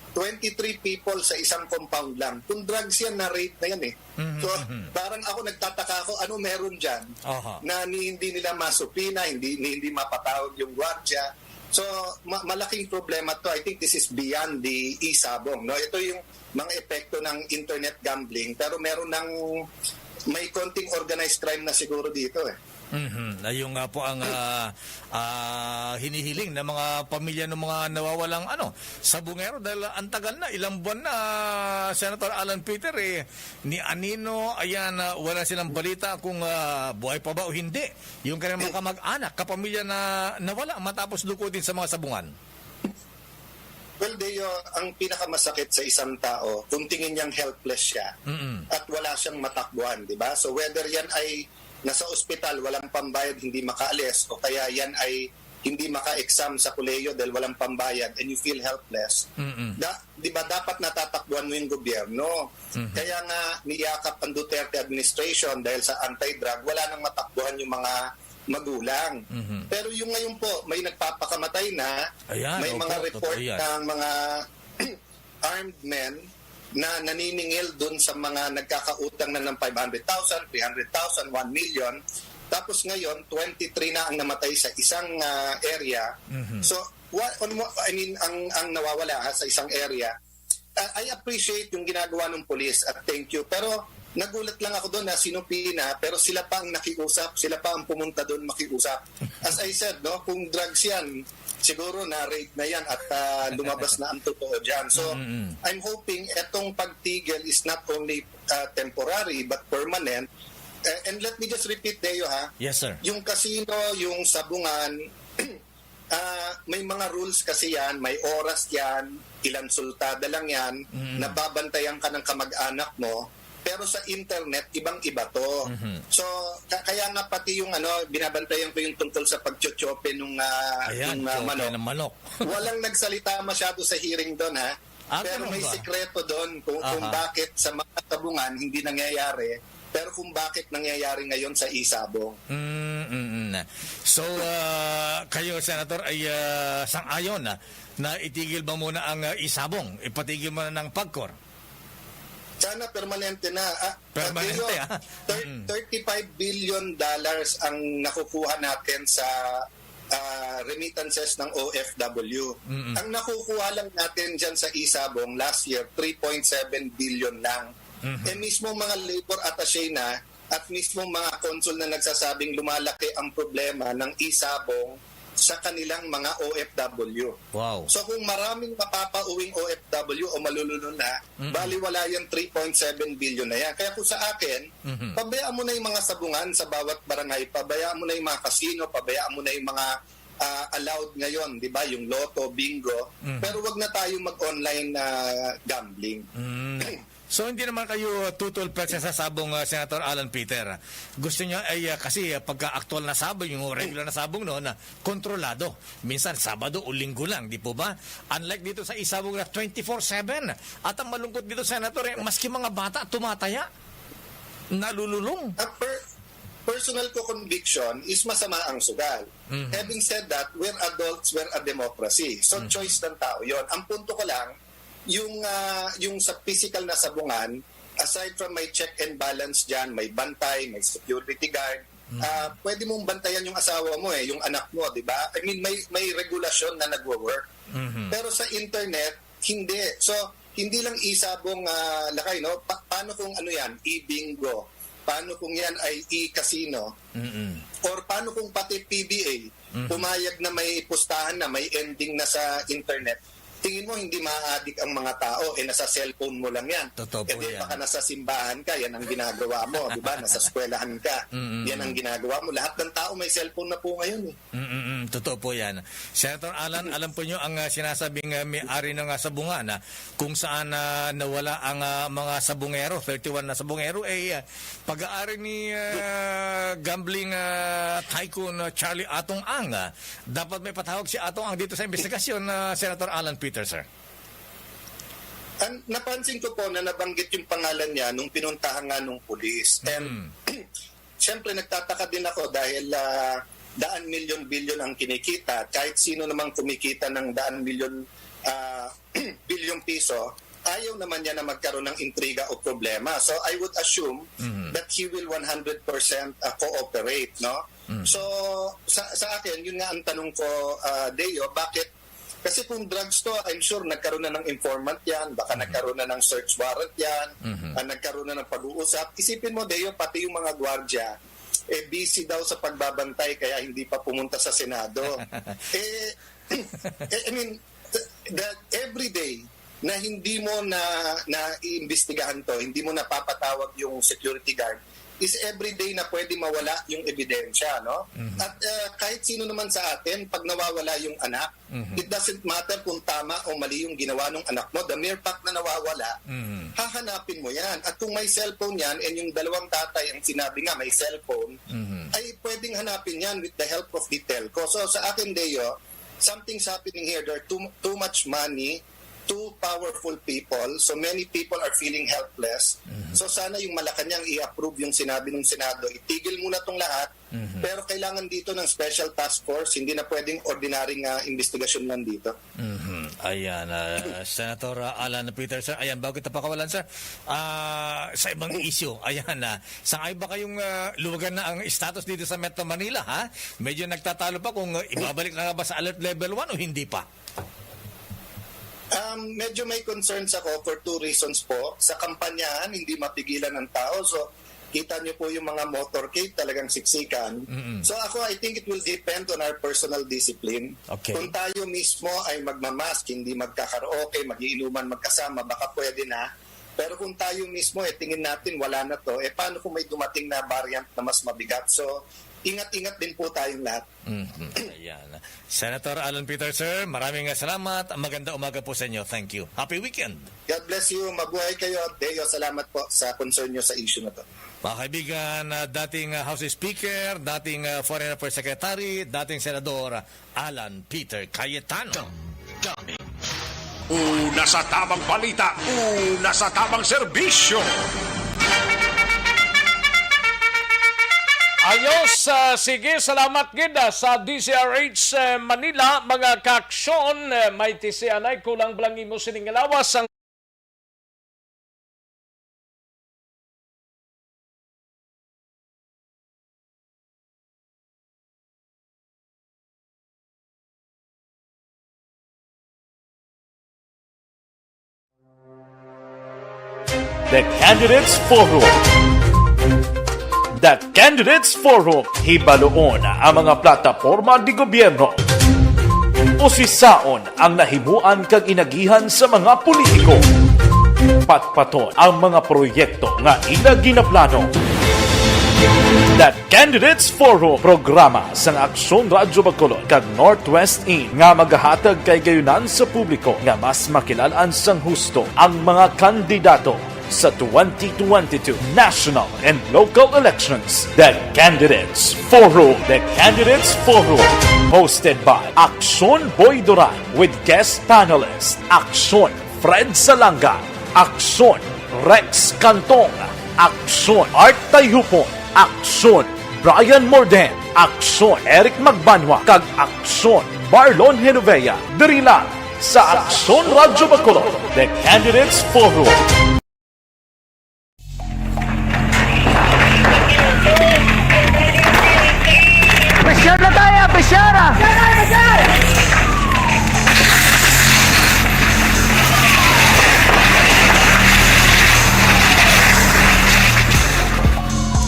twenty-three people sa isang compound lang. Kung drugs yan, na-rape na yan eh. Mhm, So, mhm. parang ako nagtataka ako, ano meron dyan Aha. na ni, hindi nila masupina, hindi, ni, hindi mapatawag yung gwardya. So, ma- malaking problema to. I think this is beyond the Isabong. No? Ito yung mga epekto ng internet gambling. Pero meron ng, may konting organized crime na siguro dito eh. Mhm. Ayun nga po ang ah, ah, hinihiling ng mga pamilya ng mga nawawalang ano, sabungero dahil ang tagal na, ilang buwan na, Senator Alan Peter, eh, ni anino, ayan, ah, wala silang balita kung ah, buhay pa ba o hindi. Yung kanilang mga kamag-anak, kapamilya na nawala matapos lukudin sa mga sabungan. Well, Deo, ang pinakamasakit sa isang tao, kung tingin niyang helpless siya Mm-mm. at wala siyang matakbuhan, di ba? So whether yan ay nasa ospital, walang pambayad, hindi makaalis, o kaya yan ay hindi maka-exam sa kolehiyo dahil walang pambayad and you feel helpless, Mm-mm. da, di ba dapat natatakbuhan mo yung gobyerno? Mhm. Kaya nga niyakap ang Duterte administration dahil sa anti-drug, wala nang matakbuhan yung mga magulang. Mhm. Pero yung ngayon po, may nagpapakamatay na, Ayan, may opo, mga totoo report yan. ng mga armed men na naniningil dun sa mga nagkakautang na ng five hundred thousand, three hundred thousand, one million. Tapos ngayon, twenty-three na ang namatay sa isang ah, area. Mhm. So, what, on mo, I mean, ang, ang nawawala ha, sa isang area, ah, I appreciate yung ginagawa ng police at thank you. Pero nagulat lang ako doon na sinupina, pero sila pa ang nakiusap, sila pa ang pumunta doon makiusap. As I said, no, kung drugs yan, siguro na-raid na yan at ah, lumabas na ang totoo dyan. So, Mm-mm. I'm hoping etong pagtigil is not only ah, temporary but permanent. Eh, and let me just repeat, Deo, ha? Yes, sir. Yung casino, yung sabungan, ah, may mga rules kasi yan, may oras yan, ilan sultada lang yan, Mm. nababantayan ka ng kamag-anak mo, pero sa internet, ibang-iba to. Mhm. So, ka- kaya nga pati yung ano, binabantayan ko yung tungkol sa pagtsotsope nung, ah, Ayan, nung ah, choke manok. ng manok. Walang nagsalita masyado sa hearing doon, ha? Ah, Pero ganun may ba? Sikreto doon kung, kung Aha. bakit sa mga sabungan hindi nangyayari, pero kung bakit nangyayari ngayon sa Isabong. Mm, mm, mm. So, ah, kayo, Senator, ay ah, sang-ayon na, na itigil ba muna ang ah, Isabong? Ipatigil muna ng PAGCOR? Sana permanente na. Ah, Permanente, Deo, ah. thir- Mm. thirty-five billion dollars ang nakukuha natin sa ah, remittances ng O F W. Mm-mm. Ang nakukuha lang natin dyan sa Isabong last year, three point seven billion lang. Mhm. Eh mismo mga labor attaché na at mismo mga consul na nagsasabing lumalaki ang problema ng Isabong sa kanilang mga O F W. Wow. So kung maraming mapapauwing O F W o malulunod na, Mm-mm. baliwala yung three point seven billion na yan. Kaya kung sa akin, Mhm. pabayaan mo na yung mga sabungan sa bawat barangay, pabayaan mo na yung mga casino, pabayaan mo na yung mga ah, allowed ngayon, di ba? Yung lotto, bingo. Mhm. Pero wag na tayo mag-online ah, gambling. Mm. So hindi naman kayo tutulpet sa sabong, ah, Senator Alan Peter. Gusto niyo ay ah, kasi ah, pagka aktual na sabong, yung regular na sabong, no, na kontrolado. Minsan Sabado o Linggo lang, di po ba? Unlike dito sa Isabong na twenty-four seven. At ang malungkot dito, Senator, eh, maski mga bata tumataya, nalululong. Ah, per- personal ko conviction is masama ang sugal. Mhm. Having said that, we're adults, we're a democracy. So Mhm. choice ng tao yon. Ang punto ko lang, yung ah, yung sa physical na sabungan, aside from may check and balance diyan, may bantay, may security guard, Mhm. ah, pwede mong bantayan yung asawa mo eh, yung anak mo, di ba? I mean, may may regulasyon na nagwo-work. Mhm. Pero sa internet, hindi. So, hindi lang Isabong ah, lakay, no? Pa- paano kung ano yan, e-bingo? Paano kung yan ay e-casino? Mm-mm. Or paano kung pati P B A, Mhm. pumayag na may pustahan na, may ending na sa internet? Tingin mo hindi ma-addict ang mga tao, eh nasa cellphone mo lang yan. Totoo po Eh di yan. Baka nasa simbahan ka, yan ang ginagawa mo, di ba? Nasa eskwelahan ka, Mm-mm. yan ang ginagawa mo. Lahat ng tao may cellphone na po ngayon eh. Mm-mm, totoo po yan. Senator Alan, alam po nyo ang ah, sinasabing ah, may-ari ng ah, sabungan ah, kung saan ah, nawala ang ah, mga sabungero, thirty-one na sabungero, eh, ah, pag-aari ni ah, gambling ah, tycoon ah, Charlie Atong Ang. Ah, dapat may patawag si Atong Ang dito sa investigasyon na Senator Alan Peter, sir. Ang napansin ko po na nabanggit yung pangalan niya nung pinuntahan nga nung pulis. And Mm. siyempre nagtataka din ako dahil ah, daan milyon bilyon ang kinikita. Kahit sino namang kumikita ng daan milyon ah, bilyong piso, ayaw naman niya na magkaroon ng intriga o problema. So I would assume Mhm. that he will one hundred percent ah, cooperate, no? Mm. So sa sa akin, yun nga ang tanong ko, ah, Deo, bakit? Kasi kung drugs to, I'm sure nagkaroon na ng informant yan, baka nagkaroon na ng search warrant yan, Mhm. ah, nagkaroon na ng pag-uusap. Isipin mo, Deo, pati yung mga gwardya, eh, busy daw sa pagbabantay kaya hindi pa pumunta sa Senado. eh, eh, I mean, that every day na hindi mo na naiimbestigahan to, hindi mo napapatawag yung security guard, is everyday na pwede mawala yung ebidensya, no? Mhm. At, ah, kahit sino naman sa atin, pag nawawala yung anak, Mhm. it doesn't matter kung tama o mali yung ginawa ng anak mo, the mere fact na nawawala, Mhm. hahanapin mo yan. At kung may cellphone yan, and yung dalawang tatay ang sinabi nga may cellphone, Mhm. ay pwedeng hanapin yan with the help of the telco. So sa akin, Deo, something's happening here. There are too, too much money, too powerful people. So many people are feeling helpless. Mhm. So sana yung Malacanang i-approve yung sinabi ng Senado, itigil muna tong lahat. Mhm. Pero kailangan dito ng special task force, hindi na pwedeng ordinaryong, ah, investigasyon lang dito. Mhm. Ayan, ah, Senator, ah, Alan Peter, sir. Ayan, bago kita pakawalan, sir, ah, sa ibang issue, ayan, ah, sangay ba kayong, ah, luwagan na ang status dito sa Metro Manila, ha? Medyo nagtatalo pa kung, ah, ibabalik na nga ba sa alert level one o hindi pa? Um, medyo may concerns ako for two reasons po. Sa kampanyahan, hindi mapigilan ang tao. So, kita niyo po yung mga motorcade, talagang siksikan. Mm-mm. So ako, I think it will depend on our personal discipline. Okay. Kung tayo mismo ay magmamask, hindi magkakaraoke, magiinuman magkasama, baka pwede na. Pero kung tayo mismo, eh, tingin natin wala na to, eh paano kung may dumating na variant na mas mabigat? So, ingat-ingat din po tayong lahat. Mhm. Ayan. Senator Alan Peter, sir, maraming salamat. Maganda umaga po sa inyo. Thank you. Happy weekend. God bless you. Mabuhay kayo. Deo, salamat po sa concern nyo sa issue na to. Mga kaibigan, ah, dating, ah, House Speaker, dating, ah, Foreign Affairs Secretary, dating Senador Alan Peter Cayetano. Damdamin. Una sa tamang balita, una sa tamang serbisyo. Ayos, ah, sige, salamat gid, ah, sa D Z R H, eh, Manila, mga kaaksyon, eh, may tisianay, kulang bala ang imo sining lawas ang The Candidates Forum. The Candidates Forum. Hibaluon ang mga plataporma di gobyerno. Usisaon ang nahimuan kag inagihan sa mga politiko. Patpaton ang mga proyekto nga ila ginaplano. The Candidates Forum, programa sang Aksyon Radyo Bacolod kag Northwest In nga magahatag kay gayunan sa publiko nga mas makilal-an sang husto ang mga kandidato sa twenty twenty-two national and local elections. The Candidates Forum. The Candidates Forum. Hosted by Aksyon Boy Duran with guest panelist Aksyon Fred Salanga, Aksyon Rex Cantong, Aksyon Art Tayhupon, Aksyon Brian Morden, Aksyon Eric Magbanwa, kag Aksyon Marlon Genovea. Diri lang sa Aksyon Radyo Bacolod, The Candidates Forum. Pressure na tayo, pressure!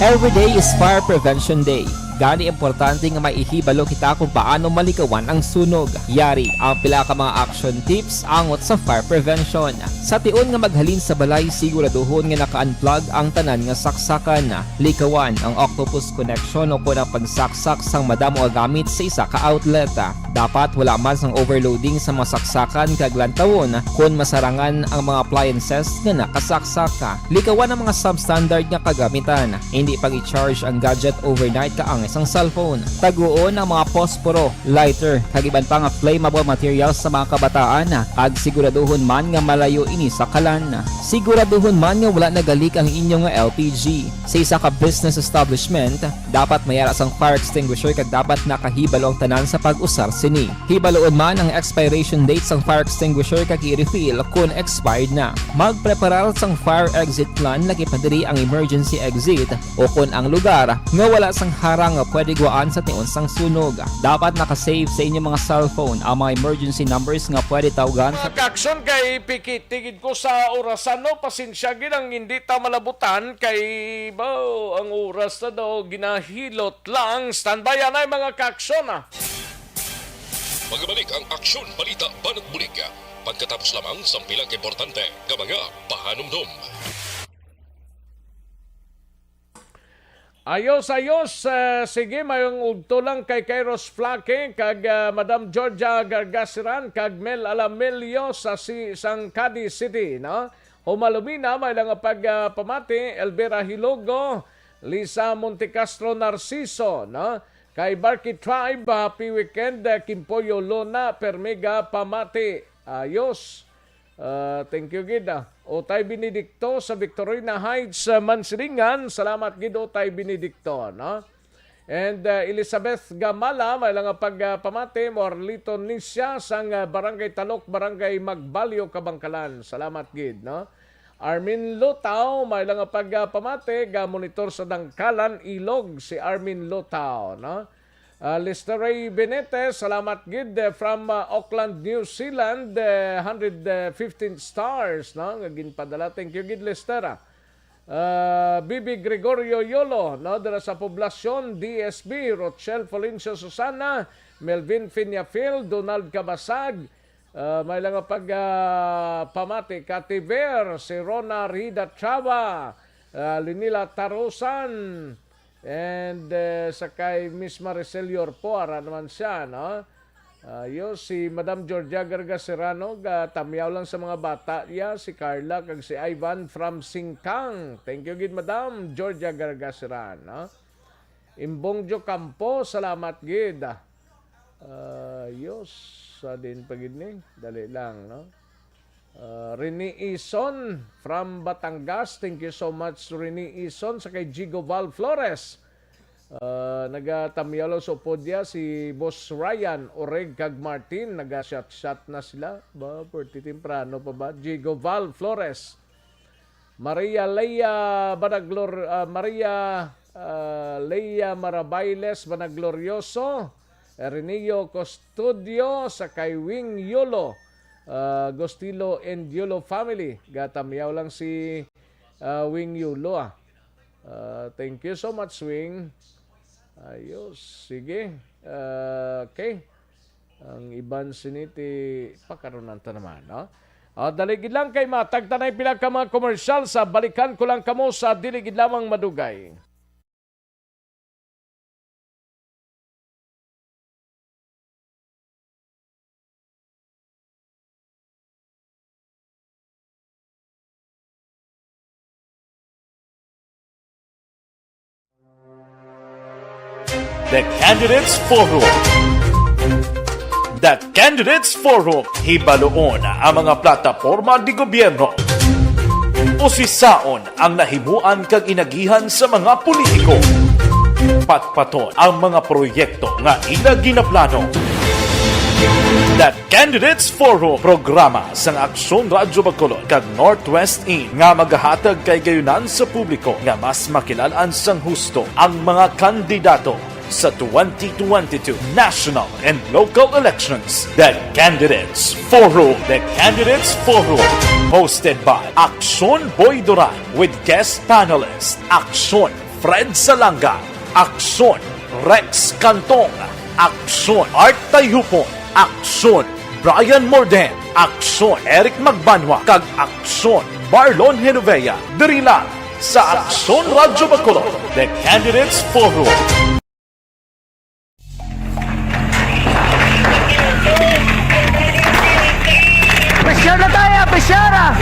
Every day is Fire Prevention Day. Gani, importante nga may ihibalo kita kung paano malikawan ang sunog. Yari ang pila ka mga action tips angot sa fire prevention. Sa tion nga maghalin sa balay, siguraduhon nga naka-unplug ang tanan nga saksakan. Likawan ang octopus connection o kon ang pagsaksak sang madamo nga gamit sa isa ka outlet. Dapat wala man sang overloading sa mga saksakan kag lantawon kon masarangan ang mga appliances nga nakasaksak. Likawan ang mga substandard nga kagamitan. Hindi pag-i-charge ang gadget overnight kaangay sang cellphone. Taguon ang mga posporo, lighter, kag iban pa nga flammable materials sa mga kabataan, kag siguraduhon man nga malayo ini sa kalan. Siguraduhon man nga wala nagalik ang inyo nga L P G. Sa isa ka business establishment, dapat may ara sang fire extinguisher kag dapat nakahibalo ang tanan sa pag-usar sini. Hibaluon man ang expiration date sang fire extinguisher kag i-refill kon expired na. Magpreparar sang fire exit plan, lakip na diri ang emergency exit, o kon ang lugar nga wala sang harang nga pwede guwaan sa tion sang sunog. Dapat naka-save sa inyo mga cellphone ang mga emergency numbers nga pwede tawgan sa Mga kaaksyon, kay pikit tigid ko sa orasan, no? Pasensya gid ang hindi ta malabutan kay, baw, ang oras na daw ginahilot lang. Standby anay, mga kaaksyon, ah. Magbalik ang Aksyon Balita Banat Bulig pagkatapos lamang sang pila ka importante nga mga pahanumdom. Ayos, ayos. Ah, sige, mayong udto lang kay Kairos Flaque kag, ah, Madam Georgia Gargasiran kag Mel Alamilio sa si-, sang Cadiz City, no? Humalumina, may lang pag, ah, pamati, Elvira Hilogo, Lisa Montecastro Narciso, no? Kay Barky Tribe, happy weekend, ah, Kimpoyo Lona, Permega, pamati. Ayos. Ah, thank you gid, ah. Otay Benedicto sa Victorina Heights, ah, Mansilingan. Salamat gid, Otay Benedicto, no? And, ah, Elizabeth Gamala, may lang pag, ah, pamati, Morlito Nisya, sang, ah, Barangay Talok, Barangay Magbalyo, Kabangkalan. Salamat gid, no? Armin Lutao, may lang pag, ah, pamati, ga monitor sa Dangkalan, Ilog, si Armin Lutao, no? Ah, Lester Ray Benitez, salamat gid, eh, from, ah, Auckland, New Zealand, eh, hundred fifteen stars, no, nga ginpadala. Thank you gid, Lester, ah. Ah, B B Gregorio Yolo, no, dira sa Poblacion, D S B, Rochelle Florencio Susana, Melvin Fiñafil, Donald Cabasag, ah, may lang pag, ah, pamati, Kativer, si Rona Rida Chava, ah, Linila Tarusan, And, eh, sa kay Miss Maricel Yorpo, ara naman siya, no? Ayos, si Madam Georgia Garga Serrano, ga tamyaw lang sa mga bata niya, si Carla kag si Ivan from Singkang. Thank you gid, Madam Georgia Garga Serrano. Imbong Jo Campo, salamat gid. Ayos, sa din pa gid ni. Dali lang, no? Ah, Rene Ison from Batangas. Thank you so much, Rene Ison, sa kay Jigo Val Flores. Ah, nagatamyaw lang sa upod niya si Boss Ryan, Oreg, kag Martin. Naga-shot-shot na sila. Ba, pwerte temprano pa ba? Jigo Val Flores. Maria Leia Banaglor-, ah, Maria, ah, Leia Marabailes Banaglorioso, Erineo Custodio, sa kay Wing Yulo, ah, Gostilo and Yulo family. Gatamyaw lang si, ah, Wing Yulo, ah. Ah, thank you so much, Wing. Ayos. Sige. Ah, okay. Ang iban sini ti pakarunan ta naman, no? Ah, dali gid lang kay matagtanay pila ka mga komersyal sa balikan ko lang kamo sa dili gid lamang madugay. The Candidates Forum. The Candidates Forum. Hibaluon ang mga plataporma di gobyerno. Usisaon ang nahimuan kag inagihan sa mga politiko. Patpaton ang mga proyekto nga ila ginaplano. The Candidates Forum, programa sang Aksyon Radyo Bacolod kag Northwest In, nga magahatag kay gayunan sa publiko nga mas makilalan sang husto ang mga kandidato sa twenty twenty-two national and local elections. The Candidates Forum. The Candidates Forum, hosted by Aksyon Boy Duran with guest panelist Aksyon Fred Salanga, Aksyon Rex Cantong, Aksyon Art Tayupon, Aksyon Brian Morden, Aksyon Eric Magbanwa, kag Aksyon Marlon Genovea, diri lang sa Aksyon Radyo Bacolod, The Candidates Forum. Pressure na tayo, pressure ah!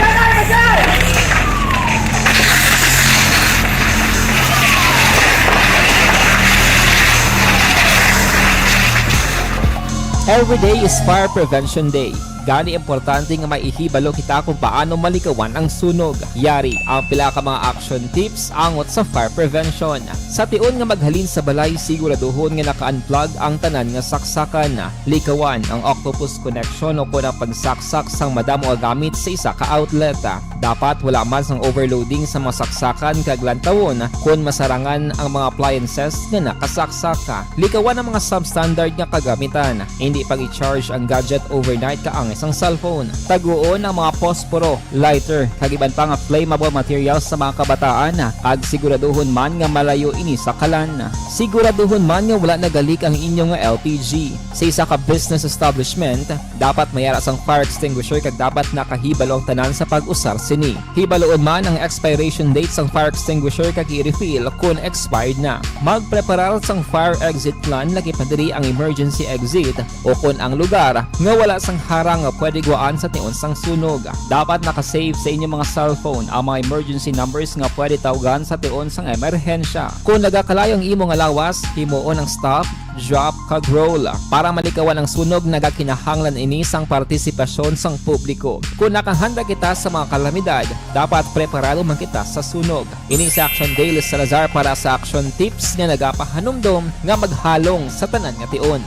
Every day is Fire Prevention Day. Gani, importante nga may ihibalo kita kung paano malikawan ang sunog. Yari ang pila ka mga action tips angot sa fire prevention. Sa tion nga maghalin sa balay, siguraduhon nga naka-unplug ang tanan nga saksakan. Likawan ang octopus connection o kon ang pagsaksak sang madamo nga gamit sa isa ka outlet. Dapat wala man sang overloading sa mga saksakan kag lantawon kon masarangan ang mga appliances nga nakasaksak. Likawan ang mga substandard nga kagamitan. Hindi pag-i-charge ang gadget overnight kaangay sang cellphone. Taguon ang mga posporo, lighter, kag iban pa nga flammable materials sa mga kabataan, kag siguraduhon man nga malayo ini sa kalan. Siguraduhon man nga wala nagalik ang inyo nga L P G. Sa isa ka business establishment, dapat may ara sang fire extinguisher kag dapat nakahibalo ang tanan sa pag-usar sini. Hibaluon man ang expiration date sang fire extinguisher kag i-refill kon expired na. Magpreparar sang fire exit plan, lakip na diri ang emergency exit, o kon ang lugar nga wala sang harang nga pwede guwaan sa tion sang sunog. Dapat naka-save sa inyong mga cellphone ang mga emergency numbers nga pwede tawgan sa tion sang emerhensya. Kon nagakalayo ang imo nga lawas, himuon ang stop, drop, kag roll. Para malikawan ang sunog, nagakinahanglan ini sang partisipasyon sang publiko. Kon nakahanda kita sa mga kalamidad, dapat preparado man kita sa sunog. Ini si Action Daily Salazar para sa Action Tips nga nagapahanumdom nga maghalong sa tanan nga tion.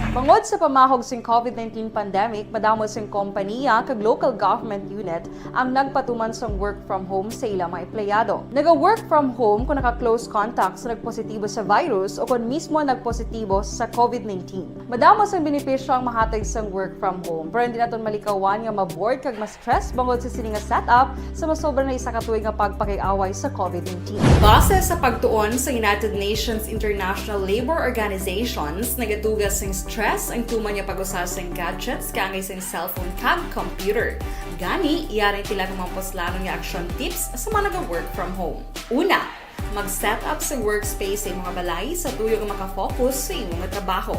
Bangod sa pamahog sing COVID nineteen pandemic, madamo sing kompaniya kag local government unit ang nagpatuman sang work from home sa ila mga empleyado. Naga-work from home kung naka-close contact sa nagpositibo sa virus o kon mismo nagpositibo sa COVID nineteen. Madamo sang benepisyo ang mahatag sang work from home, pero hindi naton malikawan nga ma-bored kag ma-stress bangod sa sini nga setup sa masobra na isa ka tuig nga pagpakig-away sa COVID nineteen. Base sa pagtuon sa United Nations International Labor Organizations, nagatuga sing stress ang tuman nga pag-usa sing gadgets kaangay sing cellphone kag computer. Gani, yari ang pila ka mga puslanon nga action tips sa mga naga-work from home. Una, mag-set up sa workspace sa imong balay sa tuyo nga maka-focus sa imo nga trabaho.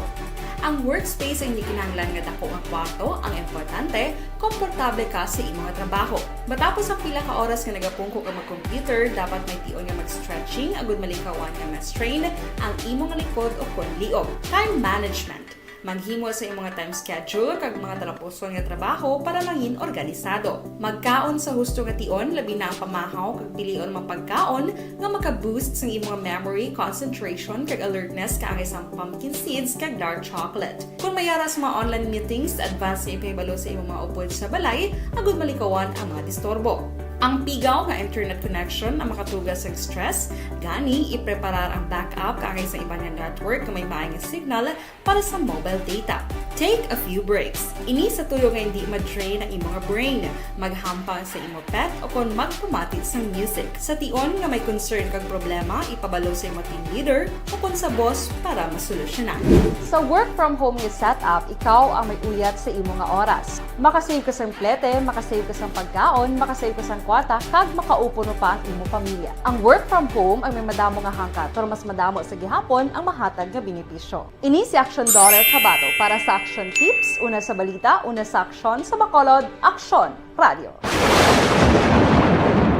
Ang workspace ang hindi kinahanglan nga dako nga kwarto, ang importante, komportable ka sa imo nga trabaho. Matapos ang pila ka oras nga nagapungko ka mag-computer, dapat may tion nga mag-stretching agud malikawan nga ma-strain ang imo nga likod o kon liog. Time management. Maghimo sa imo nga time schedule kag mga talapuson nga trabaho para mangin organisado. Magkaon sa husto nga tion, labi na ang pamahaw, kag pilion ang mga pagkaon nga maka-boost sang imo nga memory, concentration, kag alertness kaangay sang pumpkin seeds kag dark chocolate. Kon may ara sa mga online meetings, advance nga ipahibalo sa imo mga upod sa balay agud malikawan ang mga disturbo. Ang pigaw nga internet connection ang makatuga sang stress, gani ipreparar ang backup kaangay sa iban nga network nga may maay nga signal para sa mobile data. Take a few breaks. Ini sa tuyo nga hindi ma-drain ang imo nga brain. Maghampang sa imo pet o kon magpamati sang music. Sa tion nga may concern kag problema, ipabalo sa imo team leader o kon sa boss para masolusyonan. Sa work from home nga setup, ikaw ang may uyat sa imo nga oras. Makasave ka sang plete, makasave ka sang pagkaon, makasave ka sang kwarta, kag makaupod pa ang imo pamilya. Ang work from home ang may madamo nga hangkat, pero mas madamo sa gihapon ang mahatag nga benepisyo. Ini si Action Daughter Kabato para sa Action Tips, una sa balita, una sa aksyon, sa Bacolod, Aksyon Radio.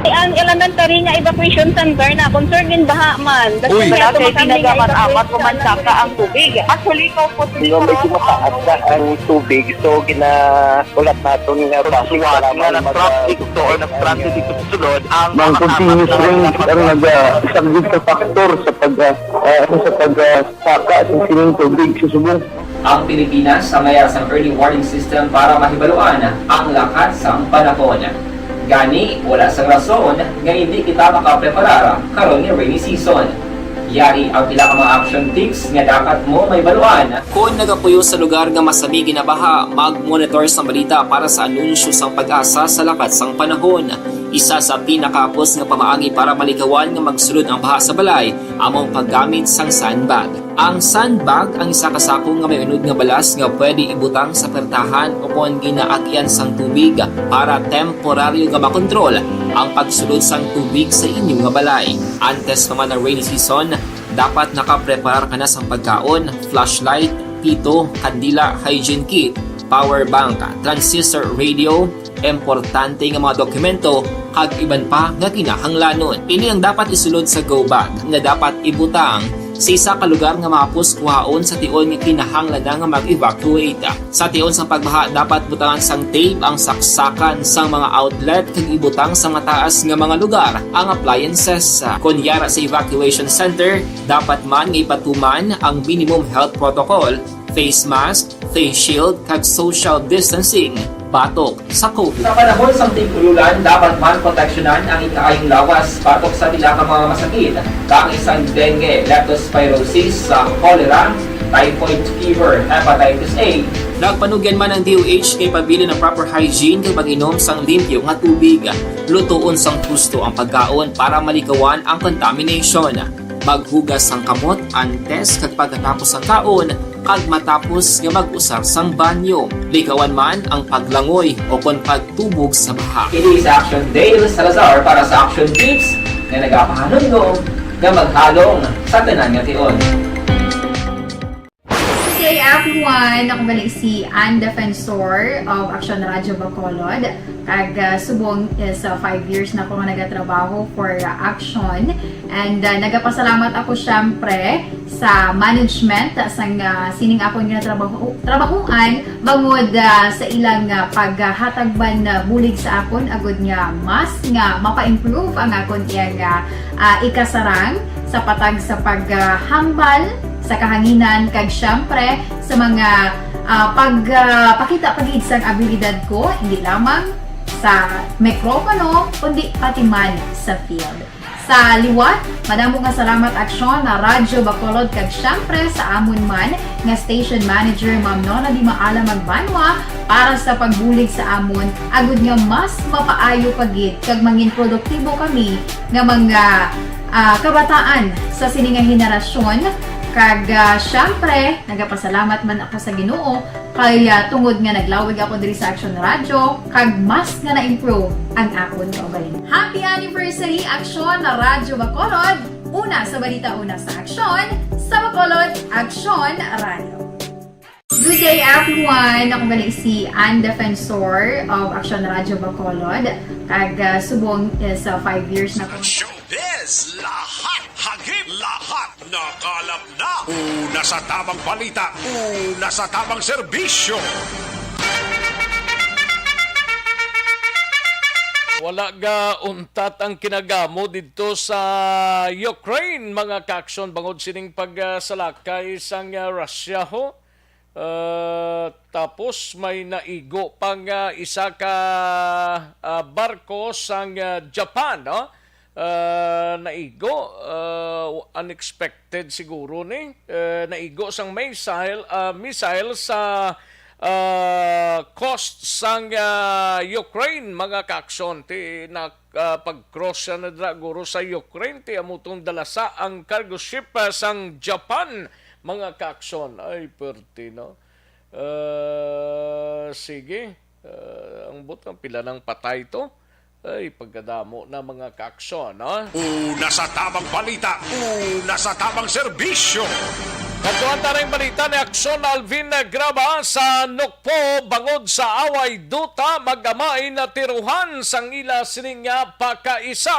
Ang elementary nga evacuation center na concern din baha man. Uy. Wala kay tinaga man amat ko man saka ang tubig. Actually, ko po medyo mataas na ang tubig, so ginaulat naton nga basi nga nag-traffic to or nag-transit dito sa sulod ang mga continuous rain ang nag-, ah, isang big factor sa pag, ah, ah, sa pag, ah, saka sa sining tubig sa subong. Ang Pilipinas ang may sang early warning system para mahibaluan ang lakat sang panahon. Gani, wala sang rason nga hindi kita makapreparar karon nga rainy season. Yari ang pila ka mga action tips nga dapat mo mahibaluan. Kon nagapuyo sa lugar nga masami ginabaha, mag-monitor sang balita para sa anunsyo sang PAGASA sa lakat sang panahon. Isa sa pinakahapos nga pamaagi para malikawan nga magsulod ang baha sa balay amo ang paggamit sang sandbag. Ang sandbag ang isa ka sako nga may unod nga balas nga pwede ibutang sa pertahan o kon ginaagian sang tubig para temporaryo nga makontrol ang pagsulod sang tubig sa inyo nga balay. Antes pa man ang rainy season, dapat nakapreparar ka na sang pagkaon, flashlight, pito, kandila, hygiene kit, power bank, transistor radio, importante nga mga dokumento, kag iban pa nga kinahanglanon. Ini ang dapat isulod sa go bag nga dapat ibutang sa isa ka lugar nga mahapos kuhaon sa tion nga kinahanglan na nga mag-evacuate. Sa tion sang pagbaha, dapat butangan sang tape ang saksakan sang mga outlet kag ibutang sa mataas nga mga lugar ang appliances. Kon yara sa evacuation center, dapat man nga ipatuman ang minimum health protocol, face mask, face shield, kag social distancing batok sa COVID. Sa panahon sang tig-ulan, dapat man proteksyonan ang ikaayong lawas batok sa pila ka mga masakit, kaangay sang dengue, leptospirosis, sa cholera, typhoid fever, hepatitis A. Nagpanugyan man ang D O H kay pabilin ang proper hygiene kag pag-inom sang limpyo nga tubig. Lutoon sang husto ang pagkaon para malikawan ang contamination. Maghugas sang kamot antes kag pagkatapos sang kaon kag matapos nga mag-usar sang banyo. Likawan man ang paglangoy o kon pagtubog sa baha. Ini sa Action Dale Salazar para sa Action Tips nga nagapahanumdom nga maghalong sa tanan nga tion. Good day, everyone! Ako gali si Ann Defensor of Action Radio Bacolod. Kag, ah, subong is, ah, five years na ko nga nagatrabaho for, ah, Action. And, ah, nagapasalamat ako, syempre, sa management, ah, sang, ah, sining akon nga trabaho, trabahoan, bangod, ah, sa ilang, ah, paghatag man, ah, bulig sa akon, agud nga mas nga mapa-improve ang akon iyang, ah, ah, ikasarang sa patag sa paghambal sa kahanginan, kag syempre sa mga, ah, pag, ah, pakita pa gid sang abilidad ko, hindi lamang sa mikropono, kundi pati man sa field. Sa liwat, madamo nga salamat, Aksyon, na Radyo Bacolod, kag syempre sa amon man nga station manager, Ma'am Nona Di Maala Magbanwa, para sa pagbulig sa amon, agud nga mas mapaayo pa gid kag mangin produktibo kami nga mga, ah, kabataan sa sini nga henerasyon. Kag, ah, syempre, nagapasalamat man ako sa Ginoo kay, ah, tungod nga naglawig ako diri sa Action Radio, kag mas nga na-improve ang akon kaugalingon. Happy anniversary, Aksyon na Radyo Bacolod! Una sa balita, una sa aksyon, sa Bacolod, Aksyon Radio. Good day, everyone! Ako gali si Ann Defensor of Action Radio Bacolod. Kag, ah, subong is, ah, five years na ko. Showbiz! Lahat hagip, lahat nakalap na. Una sa tamang balita, una sa tamang serbisyo. Wala ga untat ang kinagamo didto sa Ukraine, mga kaaksyon, bangod sining pagsalakay sang, ah, Russia, ho. Ah, tapos may naigo pang, ah, isa ka, ah, barko sang, ah, Japan, no? Ah, naigo, ah, unexpected siguro ni. Ah, naigo sang missile, ah, missile sa, ah, coast sang, ah, Ukraine, mga kaaksyon. Ti na, ah, pag-cross siya na dira, guro, sa Ukraine, ti amo tong dalasa ang cargo ship, ah, sang Japan, mga kaaksyon. Ay, perte, no? Ah, sige. Ah, ang butang pila nang patay to? Ay, pagkadamo na, mga kaaksyon, no? Una sa tamang balita, una sa tamang serbisyo. Kadtuan ta ning balita ni Aksyon Alvin Graba sa Nukpo, bangod sa away duta, mag-amay natiruhan sang ila sini nga pakaisa.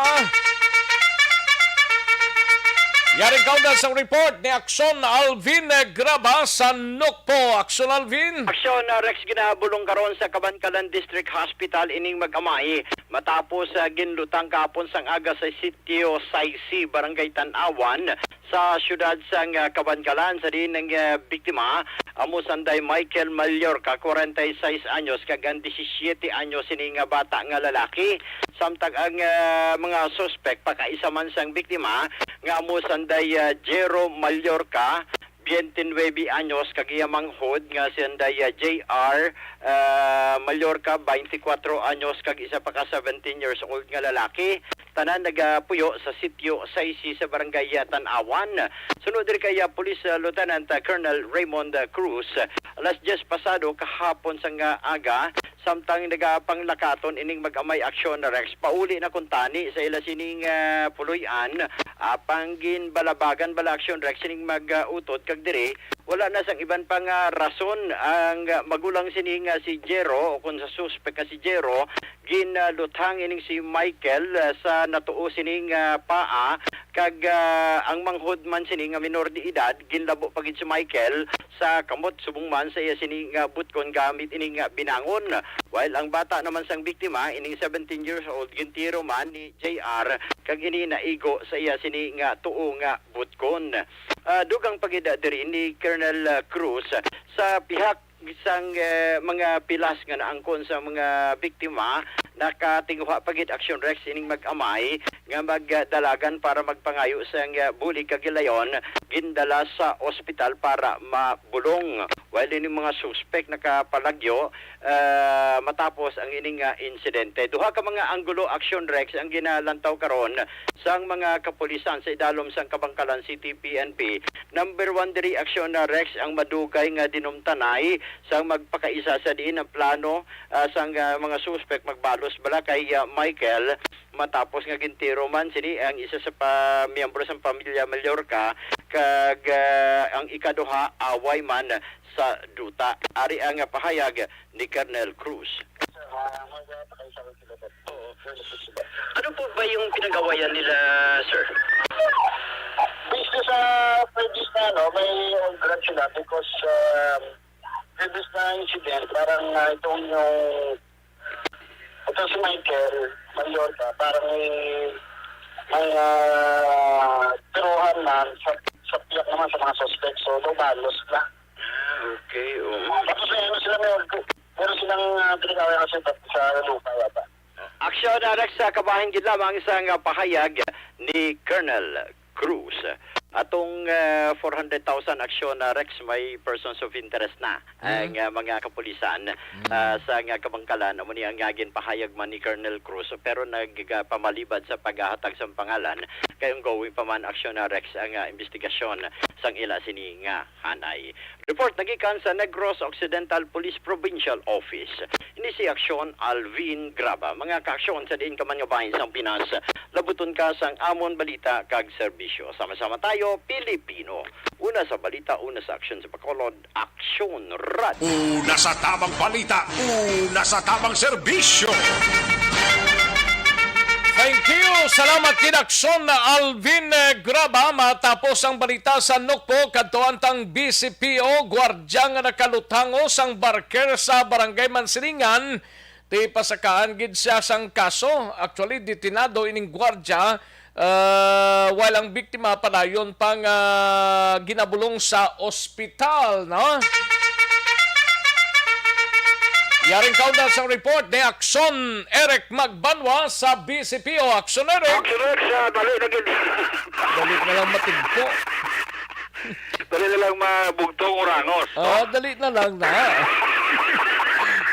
Yari kaunda sa report ni Aksyon Alvin Graba sa Nukpo. Aksyon Alvin. Aksyon, uh, Rex, ginabulong karon sa Kabankalan District Hospital ining mag-amay matapos, uh, ginlutang kahapon sang aga sa Sitio Saisi, Barangay Tanawan, sa siyudad sang, ah, Kabankalan, sa diin ang, ah, biktima amo sanday Michael Mallorca, kwarenta y seis anyos, kag ang disisiete anyos sini nga bata nga lalaki. Samtang ang, ah, mga suspek pakaisa man sang biktima nga amo sanday, ah, Jero Mallorca, biyente nuebe anyos, kag iya manghod nga sanday, ah, J R, ah, Mallorca, twenty-four anyos, kag isa pa ka seventeen years old nga lalaki. Tanan nagapuyo sa Sitio Saisi sa Barangay, ah, Tanawan. Suno diri kay, ah, Police, ah, Lieutenant, ah, Colonel Raymond, ah, Cruz, ah, alas diyes pasado kahapon sang, ah, aga, samtang nagapanglakaton ining mag-amay aksyon, Rex. Pauli na kuntani sa ila sining, ah, puloy-an, apang ginbalabagan bala aksyon, Rex, sining mag-utod, kag diri wala na sang iban pa nga rason ang, ah, magulang sini nga si Jero, o kung sa suspek nga si Jero, ginluthang ining si Michael, ah, sa natuo sining, ah, paa, kag, ah, ang manghod man sini nga minor de edad, ginlabo pa gid si Michael sa kamot subong man sa iya sini nga butkon gamit ini nga binangon. While ang bata naman sang biktima, ining seventeen years old, gintiro man ni J R, kag ini naigo sa iya sini nga tuo nga butkon. Ah, dugang pa gid diri ni Colonel, ah, Cruz, sa pihak sang, eh, mga pilas nga naangkon sa mga biktima, Nakatinguha pa gid, Action Rex, ining mag-amay nga magdalagan para magpangayo sang, ah, bulig kag gilayon, gindala sa ospital para mabulong. While ining mga suspek nakapalagyo, ah, matapos ang ining, ah, insidente. Duha ka mga anggulo, Action Rex, ang ginalantaw karon sang mga kapulisan sa idalom sang Kabankalan City P N P. Number one diri, Action, ah, Rex, ang madugay nga dinumtanay sang magpakaisa sa diin ang plano, ah, sang, ah, mga suspek magbalos bala kay, ah, Michael, matapos nga gintiro man sini ang isa sa pa-, miyembro sang pamilya Mallorca, kag, ah, ang ikaduha away man sa duta. Ari ang pahayag ni Colonel Cruz. Oo. Ano po ba yung pinag-awayan nila, sir? Based sa previous na, ano, may old grudge sila because, um, previous na incident, parang, ah, itong yung, itong si Michael Mallorca, parang may, may, ah, tiruhan na sa, sa piyak naman sa mga suspect. So, daw balos na. Ah, okay, oo. Tapos may ano sila, may, meron silang, ah, pinag-away kasi sa, sa lupa yata. Action, ah, Rex, sa kabahin gid lamang isang, ah, pahayag ni Colonel Cruz. Atong, ah, four hundred thousand, Action, ah, Rex, may persons of interest na ang, ah, mga kapulisan, ah, sa nga Kabankalan. Amo ni ang, ah, ginpahayag man ni Colonel Cruz, pero nagpamalibad sa paghahatag sang pangalan kay ongoing pa man, Action, ah, Rex, ang, ah, investigasyon sang ila sini nga hanay. Report nagikan sa Negros Occidental Police Provincial Office. Ini si Aksyon Alvin Graba. Mga kaaksyon sa diin ka man nga bahin sang Pinas, labuton ka sang amon balita kag serbisyo. Sama-sama tayo, Pilipino. Una sa balita, una sa aksyon sa Bacolod, Aksyon Radyo. Una sa tamang balita, una sa tamang serbisyo. Thank you. Salamat, Kinaksyon Alvin, eh, Graba. Matapos ang balita sa Nukpo, kadto ang B C P O, gwardiya nga nakalutango sang barker sa Barangay Mansilingan, ti pasakaan gid siya sang kaso. Actually, detenado ining gwardiya, ah, while ang biktima padayon pang, ah, ginabulong sa ospital, no? Yaring kaunda sang report ni Aksyon Eric Magbanwa sa B C P O. Aksyon, Eric. Aksyon, Eric, sa dali na gid. Dali na lang matigpo. Dali na lang mabugtong urangos, no? Ah, dali na lang na.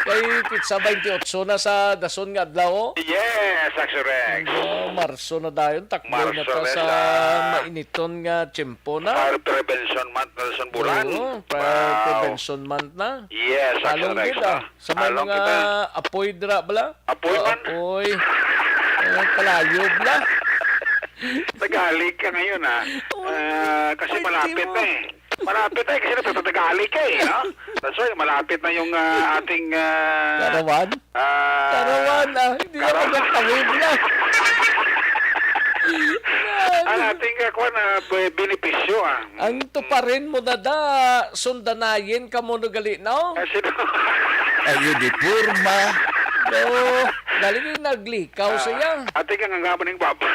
Kay pitsa twenty-eight na sa dason nga adlaw, oh. Yes, Aksyon Rex. Oh, Marso na dayon, takbo na Marso ta na sa siya. Mainiton nga tiyempo na. Fire Prevention Month na sa Bulan. Oo, Fire Wow. Prevention Month na. Yes, Aksyon Rex, gid, ah. Sa may mga apoy dira bala? Apoy Oh, man. Apoy. Eh, kalayo bala. Tagalog ka ngayon, ah. Oh, Ah, kasi ay, malapit di mo. na eh. Malapit na eh, kasi nagtatagalig ka eh, no? That's why, malapit na yung, ah, ating, ah, Karawan? ah, Karawan, ah. Hindi na karawan. magkakawin na. Ang ating, ah, kwan, ah, be-, benepisyo, ah. Ang tuparin mo na da, sundanayin ka mo no gali, no? Ah, sino? Ay, uniforma. No, galing yung naglikaw Ah, siya. ate ka nga nga maning baba.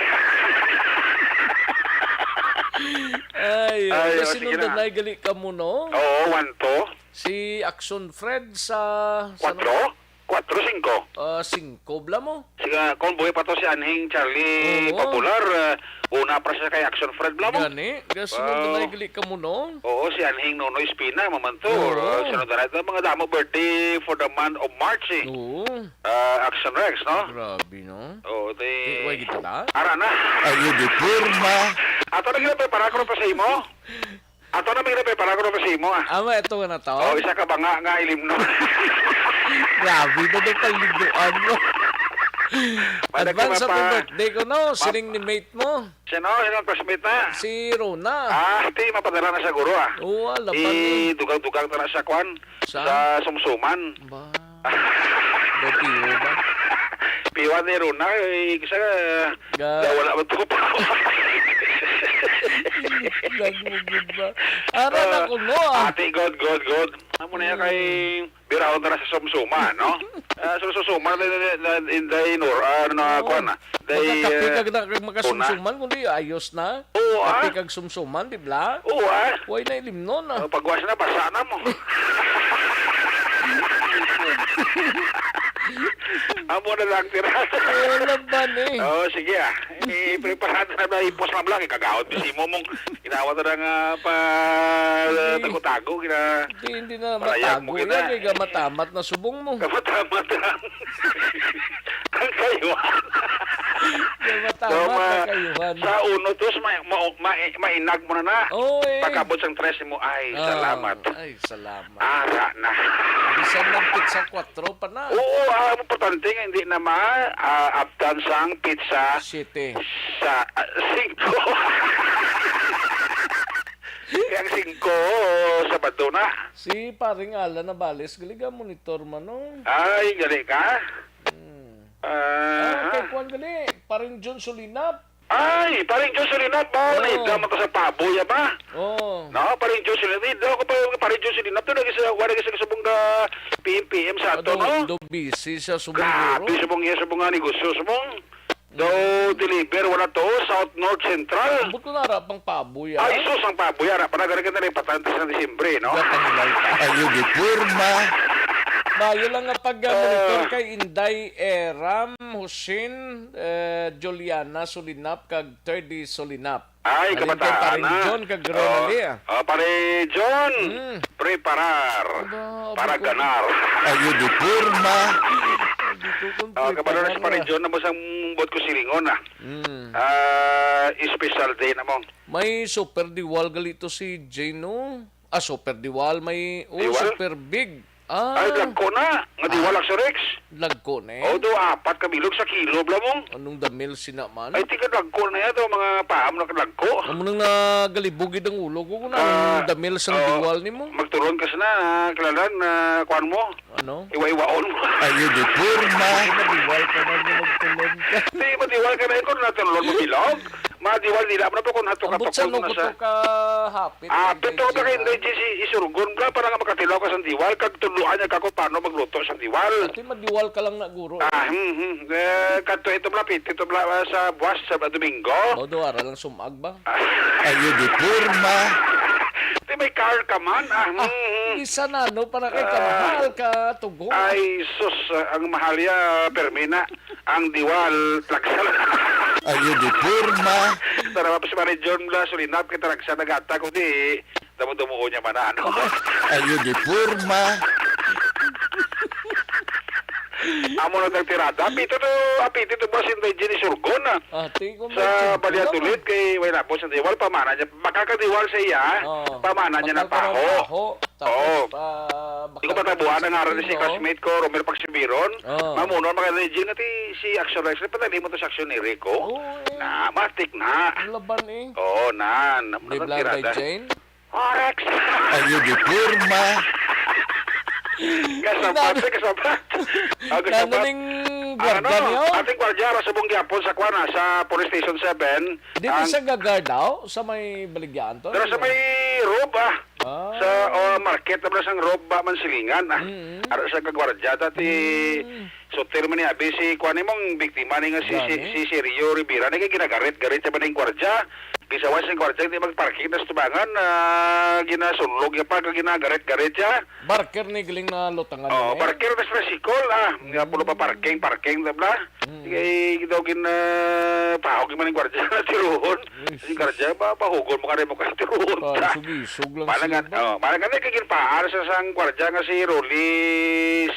Ay, Ay, oh, kasi sige nung na. danay gali ka mo, no? Oo, one, two. Si Action Fred sa, sa Kwatro? Kwatro, singko. Ah, singko bala mo. Sige, kung buhay pa to si Anhing Charlie Oo. Popular, ah, una pa siya kay Action Fred bala mo. Gani, kasi Wow. nung danay gali ka mo, no? Oo, si Anhing Nonoy Espina, mamanto. Oo. Ah, sunod na rin. Mga damo birthday for the month of March, eh. Oo. Ah, Action Rex, no? Grabe, no? Oo, di Di, way gid na? Ara na. Ay, uniforma. Ato na gina, prepara ko na pa sa imo. Ato na gina, prepara ko na pa sa imo, ah. Ama, ito na to? Oh, isa ka ba nga, nga ilimno? Grabe na daw kaliguan mo. Mada ka Advance happy mapa- birthday ko, no? Map- Siling ni mate mo. Sino? Sino ang classmate na? Si Rona. Ah, di, mapadala na sa guro, ah. Oo, ah, laban eh. Dugang-dugang ta na sa kwan. Sa? Sa Sumsuman. Ba? Ba, piyo ba? Piwa ni Rona, eh, kasi, ah, Ga- na wala man to pa. Lag mo gud ba? Ara na Ah, ko, no, ah. Ate, good, good, good. Amo na yan kay Mm. Biraon na sa Sumsuman, no? Ah, sa Sumsuman, na, na, na, in the inor, ah, ano na, Oo. kuwan na. Day, Magkakape eh, ka na, una. Makasumsuman, kundi ayos na. Oo, ah. Kape kag sumsuman, di bala? Oo, ah. Way na ilimnon, ah. Oh, pagwas na, basa na mo. Amo na lang, tirada. Ay, alam ba ni? Oo, sige, ah. Eh, preparado na ba? Ipos lang lang. Ikagaot, bisi mo mong ginawa na nga pa Sige. tago-tago. Gina, Hindi, hindi na parayag mo matago gina. Yan. Eh, gamatamat na subong mo. Gamatamat lang. Ang kayuhan. Gamatamat So, ma-, na kayuhan. Sa uno, dos, ma-, ma-, ma-, mainag mo na na. Oo, eh. Pagkabot sang tres mo, ay, Ah, salamat. Ay, salamat. Ara na. Bisan lang pizza kwatro pa na. Oo, ah, ang importante nga hindi na ma-, ah, abtan sang pizza Siyete. sa, ah, singko. Kaya ang singko, Sabado na. Si Paring Alan Nabales, gali ka monitor man, no? Ay, gali ka? Hmm. Ah, Ah, kay kuwan gali, Paring John Solinap. Ay, Paring John Solinap ba? Oo. Nida man ko sa pabo, ya ba? Oo. No, Paring John Solinap. Nida ko pa, Paring John Solinap. Doon lagi sa, wala lagi sa subong ka P M P M sa ato, Ado, no? Do busy siya subong Grabe, guro. Subong iya, subong nga negosyo, subong. Do Mm. deliver, wala to, South, North, Central. Ambot ko na harap ang pabo, ya. Ay, sus, ang pabo, ya. Harap pa na, ganagan na rin patante sa Disyembre, no? Gatahilaw pa. Ayo, di forma. Mayo lang nga pag, ah, monitor Ah. kay Inday Eram, Hussein, eh, Juliana Solinap, kag Thirdy Solinap. Ay, Halin kay kabataan Paring na. John kag Oh, Renali, ah. Oh, Pare John, Mm. preparar Aba, para abo ko. ganar. Ayo di forma. Hindi ko kung Oh, kabalo na preparar si Pare na. John na mo sang buot ko silingon, ah. Mm. Ah, special day na mo. May super diwal gali to si Jane, no? Ah, super diwal, may, oh, Diwal? super big. Ah. Ay, dagko na. Nga di Ah. wala sa Rex. Dagko na eh. Oh, do, apat ka bilog sa kilo, bla mo. Anong damil sina man? Ay, tika dagko na yan, do, mga paam na kadagko. Amo nang nagalibugid ang ulo ko kung Ah, anong damil sa oh, diwal nimo. Magturon ka sana, ah, kilalan, na kuan mo. Ano? Iwa-iwaon mo. Ayo, di forma. Madiwal ka na nga magtulon ka. Di, madiwal ka na, ikaw na tulon mo bilog. Madiwal nila, ano ba kung hatok-hatok Ambot sa ko na lugot sa to ka hapit, Ah, kay pito ka J C, kay ah. Inday J C isurgon, bla, para nga makatilaw ka sa diwal, kag tuluan niya ka kung paano magluto sa diwal. Ati madiwal ka lang na, guro. Ah, hmm, hmm. Eh, kadto ito, bla, pito ito, bla, ah, sa buwas, sa Domingo. Modo, ara lang sumag ba? Ah. Ayo, di forma. Di may car ka man, ah, hmm, Ah, hmm. Bisan ano, para kay Ah. kamahal ka, tugo. Ay, sus, ah, ang mahal ya, permi na. Ang diwal, tlagsa lang. Ayo, di forma. Tara, pa si Pare John Blas, sulinap kita, tlagsa na gata, kundi damo-damo niya man, ano? Ayo, di forma. Amo na tang tirada. Apito to, apito to ba si Inday Jenny Surgon, ah? Ah, tingko mo, Sa tingko Valladolid, lang. Kay wala po sa diwal, pamana niya. Makakadiwal sa iya, Oo. pamana niya na Makakadiwal paho. paho. Tapos, Oo. pa, Di ko baka patabuan ang ngaran ni si Pilipino. Classmate ko, Romel Pagsibiron. Oo. Mamuno ang mga legend nga ti si Action Rex. Padali mo to sa Action ni Rico. Oo, eh. Na, matik na. Ang laban, eh. Oo, na. Na, Di na, blang tirada. Kay Jane? Orex! Ayo, di forma. Kasabat, Nano-, kasabat. Ah, kasabat. nano ning Ang gwardiya ano, niyo? Ating gwardiya, ara subong gyapon sa kwan, ah, sa Police Station seven. Di na Ang siya gagar daw sa may baligyaan to? Pero sa may rob, ah. Ah. Sa, oh, market na pala sang Rob ba man silingan, ah. Mm. Ara sa kagwardya, dati, Mm. sutil man ni abi si, kuwan ni mong biktima ni nga si, si, Gani? si Sergio Rivera, ni kay ginagarit-garit niya ba ning gwardya? Gisawa sing gwardya, hindi magparking na sa tubangan, ah, ginasulog niya pa, kag ginagarit-garit niya. Barker ni galing na lutangan Oh, niya, eh. barker na sa sikol, ah. Nga pulo pa Mm. parking, parking, tabla. Mm. Kay daw gin, ah, pahog man ang gwardya na tiruhon. Ay, Yung gwardya, sus. ba, pahugon mo ka rin mo ka tiruhon. Parang ta. sugisog lang Parang siya nga, ba? oh, parang nga nagkaginpaan sa sang gwardya nga si Rolly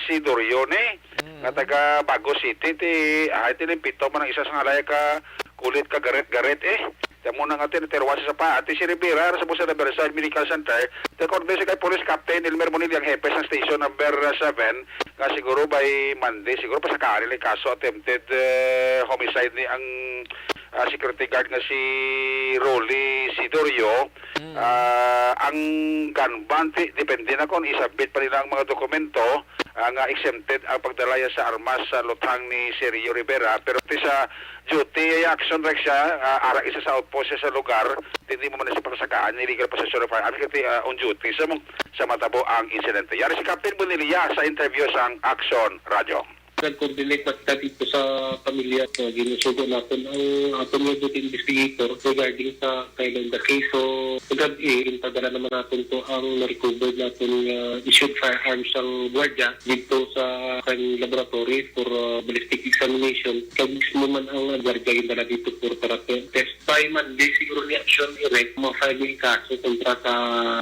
Sidorio ni, Mm. nga taga Bago City, ti, ah, iti limpito man ang isa sa ngalaya ka kulit ka garet-garet, eh. Kaya mo na nga tinatirwa sa pa, ati si Rivera, sa Busa Riverside Medical Center, the coordination kay Police Captain Elmer Monil, ang hepe sa Station Number seven, nga siguro by Monday, siguro pa sa kaaril ang kaso, attempted, eh, homicide ni ang, ah, security guard nga si Rolly Sidorio. Mm. Ah, ang gun ban, ti-, depende na kung isabit pa nila ang mga dokumento, ah, nga exempted ang pagdalaya sa armas sa lutang ni Sergio Rivera. Pero ti sa duty, ay action rek siya, ah, ara isa sa outpost siya sa lugar, hindi mo man sa pagsakaan ni legal possession of firearms, kasi, ah, on duty sa mong, sa matabo ang insidente. Yari si Captain Bonilla sa interview sang Action Radio. Nag-coordinate na kita dito sa pamilya. So, ginusugo natin ang aton nga investigator regarding sa kailan the case. So, kagab-i, ginpadala naman natin to ang na-recover natin nga issued firearms ang gwardiya dito sa kan laboratory for, uh, ballistic examination. Kag mismo man ang gwardiya gindala dito for para te-, test. By Monday, siguro ni action, Eric, ma-file yung kaso kontra sa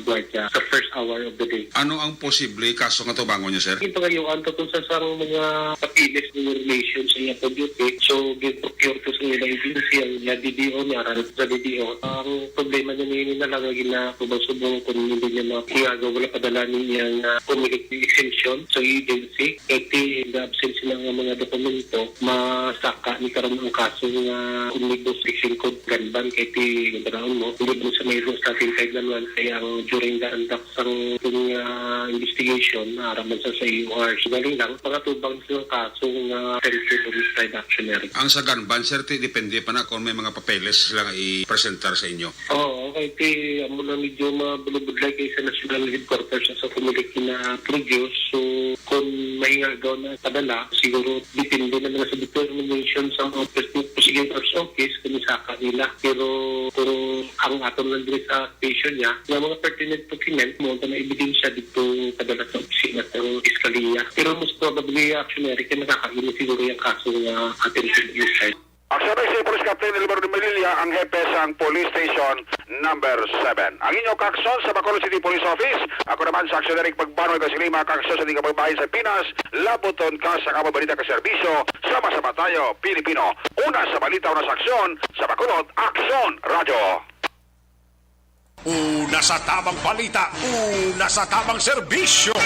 gwardiya sa first hour of the day. Ano ang posible kaso nga tubangon niya, sir? Yung pangayuan to kung sa sang mga papeles ng relation sa iya pag-duty. So, gin-procure to sa ila agency ang iya D D O niya, aral sa D D O. Ang problema niya ngayon na lang ang ginatubang-subong kung hindi niya makuyaga, wala padala niya nga community exemption sa agency. Kaya in the absence ng mga dokumento, masaka ni karon ang kaso nga Omnibus Fishing Code gun ban kay ti ganaon mo, hindi mo sa may rules natin kahit naman kay ang during the conduct sang, ah, investigation, ah, raman sa, sa A O R. So, galing lang, pangatubang sa kaso nga attempted homicide action, Eric. Ang sa gun ban, sir, ti depende pa na kung may mga papeles sila nga i-presentar sa inyo. Oo, okay. Ti, amo na medyo mabulubudlay kay sa National Headquarters sa Comelec na produce. So, kung mahingagaw na padala, siguro depende na lang sa determination sa office ng Prosecutor's Office kung isaka nila. Pero kung ang aton lang diri sa station niya, nga mga pertinent document, mo na ebidensya dito padala sa opisina sa Piskalya. Pero most probably, actually, kaya nakakain siguro yung kaso nga attempted homicide. Aksyon Vice Police Captain Elmer Melilla, ang hepe sang Police Station Number Seven. Ang inyo kaaksyon sa Bacolod City Police Office. Ako naman sa Aksyon Eric Magbanwa, iba sila mga kaaksyon sa di kababayan sa Pinas. Labuton ka sa kababalita ka serbisyo. Sama-sama tayo, Pilipino. Una sa balita, una sa aksyon, sa Bacolod, Aksyon Radyo. Una sa tabang balita, una sa tabang serbisyo.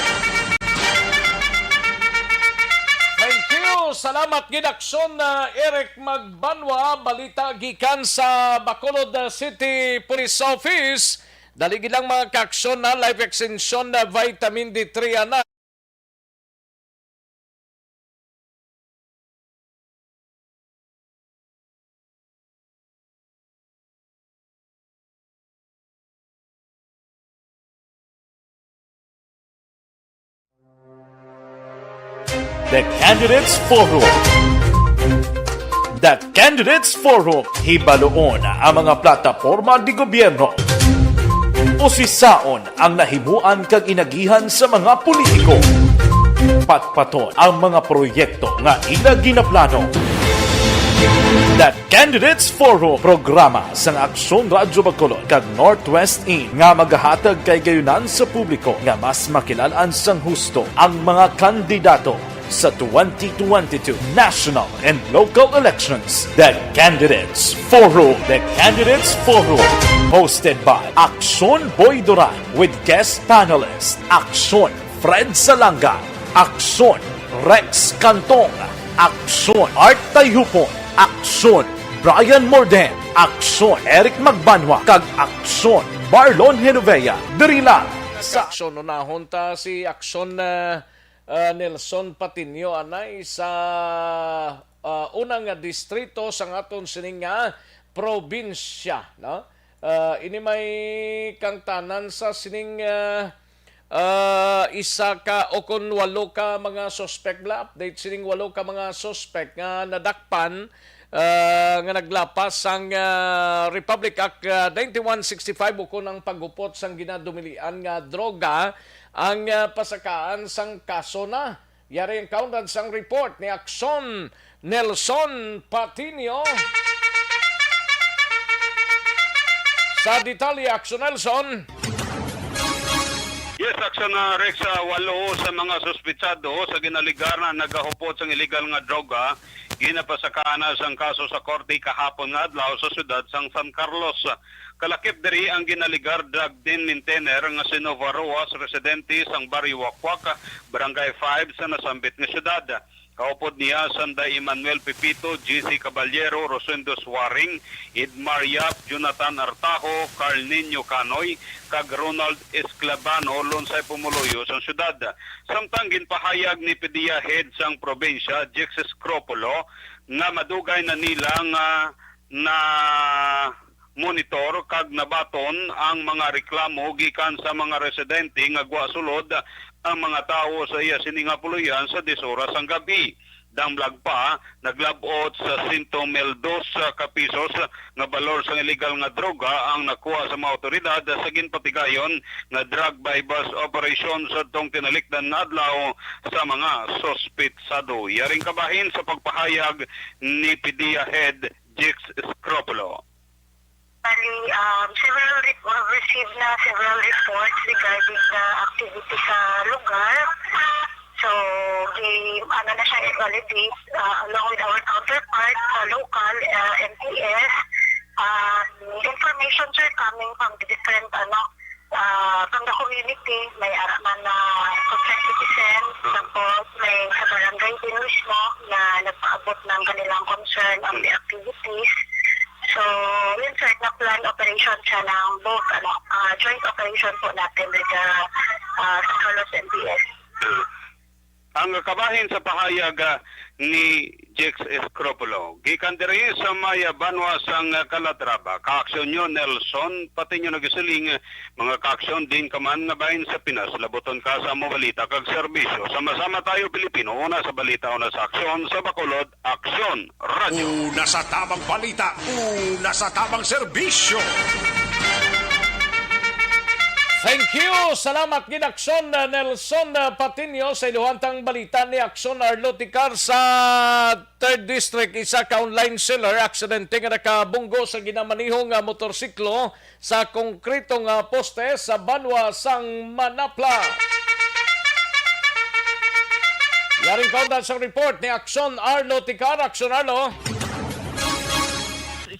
Thank you. Salamat gid, Aksyon, ah, Eric Magbanwa. Balita gikan sa Bacolod, ah, City Police Office. Dali gid lang, mga kaaksyon, na life extension na vitamin D three ana. The Candidates Forum. The Candidates Forum, hibaluon ang mga plataporma di gobyerno. Usisaon ang nahimuan kag inagihan sa mga politiko. Patpaton ang mga proyekto nga ila ginaplano. The Candidates Forum, programa sang Aksyon Radyo Bacolod kag Northwest In nga magahatag kahigayonan sa publiko nga mas makilalaan sang husto ang mga kandidato sa twenty twenty-two national and local elections. The Candidates Forum. The Candidates Forum, hosted by Aksyon Boy Duran with guest panelist Aksyon Fred Salanga, Aksyon Rex Cantong, Aksyon Art Tayhupon, Aksyon Brian Morden, Aksyon Eric Magbanwa, kag Aksyon Marlon Genovea. Diri lang sa Aksyon. Unahon ta si Aksyon, ah, ah, Nelson Patiño anay sa, ah, unang distrito sa aton sining nga probinsya, no? Ah, ini may kangtanan sa sining, ah, ah, isa ka o kon walo ka mga suspek, bala, update sining walo ka mga suspek nga nadakpan, ah, nga naglapas sang, ah, Republic Act, ah, ninety-one sixty-five, ukon ang paghupot sang ginadumilian nga droga ang, ah, pasakaan sang kaso na. Yari ang kaundan sang report ni Aksyon Nelson Patiño. Sa detalye, Aksyon Nelson. Yes, Aksyon, ah, Rex, ah, walo sa mga suspitsado sa ginaligar na nagahupot sang iligal nga droga, ginapasakaan na sang kaso sa korte kahapon nga adlaw sa siyudad sang San Carlos. Kalakip diri ang ginaligar drug den maintainer nga si Nova Roas, residente sang Barrio Wakwak, Barangay five sa nasambit nga siyudad. Kaupod niya sanday Emmanuel Pepito, G C Caballero, Rosendo Suaring, Edmar Yap, Jonathan Artajo, Carl Nino Canoy, kag Ronald Esclabano, lunsay pumuluyo sang siyudad. Samtang ginpahayag ni PDEA head sang probinsya, Jex Escropulo, nga madugay na nila nga na monitor kag nabaton ang mga reklamo gikan sa mga residente nga gwa sulod ang mga tawo sa iya sini nga puloy-an sa diyes oras sang gab-i. Danglag pa, naglab-ot sa sento mil dos ka pisos nga balor sang illegal nga droga ang nakuha sa mga awtoridad sa ginpatigayon nga drug buy-bust operation sadtong tinalikdan nga adlaw sa mga suspitsado. Yaring kabahin sa pagpahayag ni PDEA Head Jex Escropulo. Bali, um, several re-, we've received na several reports regarding the activity sa lugar. So, gi-, ano na siya, i-validate, uh, along with our counterpart sa local, uh, M P S. Um, information, sir, coming from the different, ano, uh, from the community, may ara man na concerned citizen, tapos may sa barangay din mismo na nagpaabot ng kanilang concern on the activities. So, yun, sir, na-plan operation siya ng both, ano, ah, joint operation po natin with the, ah, San Carlos M P S. Ang kabahin sa pahayag, ah, ni Jex Escropulo, gikan diri sa may, ah, banwa sang, ah, Calatrava, kaaksyon niyo Nelson Patiño nagasiling, mga kaaksyon din ka man nga bahin sa Pinas, labuton ka sa amo balita kag serbisyo. Sama-sama tayo, Pilipino, una sa balita, una sa aksyon, sa Bacolod, Aksyon Radio. Una sa tamang balita, una sa tamang serbisyo. Thank you. Salamat gid, Aksyon, uh, Nelson, uh, Patiño, sa iluhantang balita ni Aksyon Arlo Ticar sa Third District. Isa ka online seller, aksidente nga nakabunggo sa ginamanihong, uh, motorsiklo sa konkreto nga poste sa banwa sang Manapla. Yaring kaundan sang report ni Aksyon Arlo Ticar. Aksyon Arlo.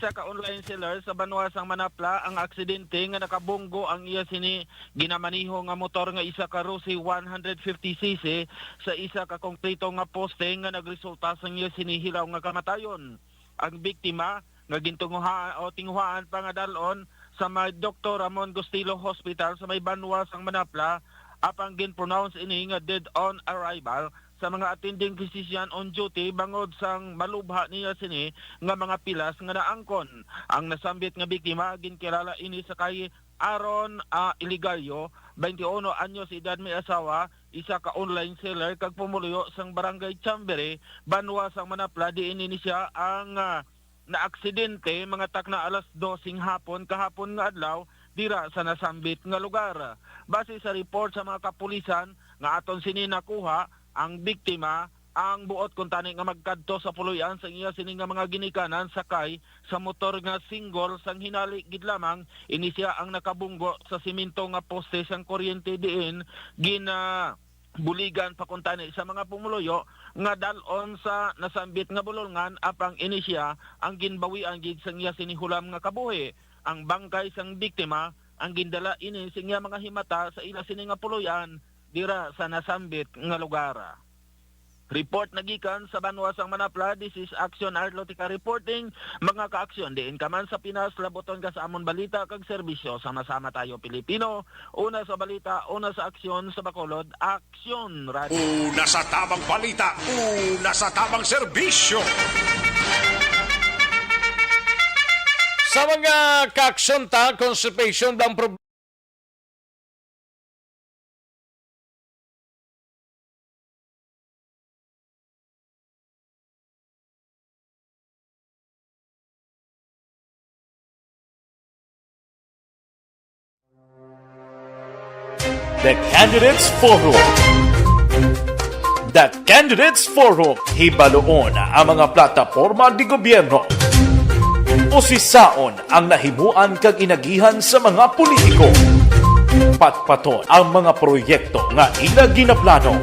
Isa ka online seller sa banwa sang Manapla ang aksidente nga nakabunggo ang iya sini ginamaniho nga motor nga isa ka Rossi one hundred fifty C C sa isa ka konkreto nga poste nga nagresulta sang iya sini hilaw nga kamatayon. Ang biktima nga gintunguhaan o tinguhaan pa nga dalon sa may Doktor Ramon Gustilo Hospital sa may banwa sang Manapla, apang gin-pronounce ini nga dead on arrival sa mga attending physician on duty bangod sang malubha niya sini nga mga pilas nga naangkon. Ang nasambit nga biktima, ginkilala ini sa kay Aaron, ah, Iligario, twenty-uno anyos edad, may asawa, isa ka online seller kag pumuluyo sang Barangay Chamberí, banwa sang Manapla, diin ini siya ang, ah, naaksidente mga takna alas dos sing hapon kahapon nga adlaw dira sa nasambit nga lugar. Base sa report sa mga kapulisan nga aton sini nakuha, ang biktima ang buot kuntani nga magkadto sa puloy-an sang iya sini nga mga ginikanan sakay sa motor nga single, sang hinali gid lamang ini siya ang nakabunggo sa simento nga poste sang kuryente diin gina buligan pa kuntani sa mga pumuluyo nga dal-on sa nasambit nga bulolngan, apang ini sia ang ginbawian gid sang iya sini hulam nga kabuhi. Ang bangkay sang biktima ang gindala ini sa iya mga himata sa ila sini nga puloy-an dira sa nasambit nga lugar. Report nagikan sa banwa sang Manapla, this is Action Arlotica reporting. Mga kaaksyon, diin ka man sa Pinas, labuton ka sa amon balita kag serbisyo. Sama-sama tayo, Pilipino. Una sa balita, una sa aksyon, sa Bacolod, Aksyon Radio. Una sa tamang balita, una sa tamang serbisyo. Sa mga kaaksyon ta, constipation, bang prob- The Candidates Forum. The Candidates Forum, hibaluon ang mga plataporma de gobierno. Usisaon ang nahimuan kag inagihan sa mga politiko. Patpaton ang mga proyekto nga ila ginaplano.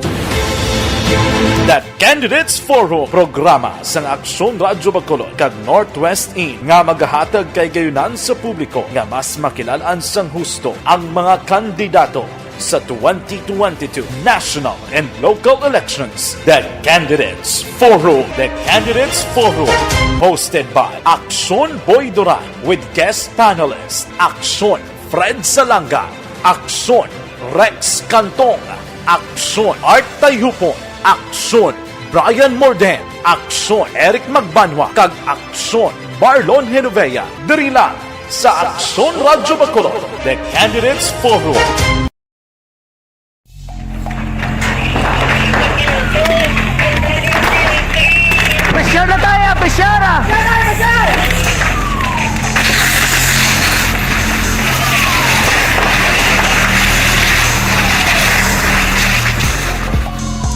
The Candidates Forum, programa sang Aksyon Radyo Bacolod kag Northwest In nga magahatag kay gayunan sa publiko nga mas makilal-an sang husto ang mga kandidato sa twenty twenty-two national and local elections. The Candidates Forum. The Candidates Forum, hosted by Aksyon Boy Duran with guest panelist Aksyon Fred Salanga, Aksyon Rex Cantong, Aksyon Art Tayhupon, Aksyon Brian Morden, Aksyon Eric Magbanwa, kag Aksyon Marlon Genovea. Diri lang sa Aksyon Radyo Bacolod, The Candidates Forum. Sara!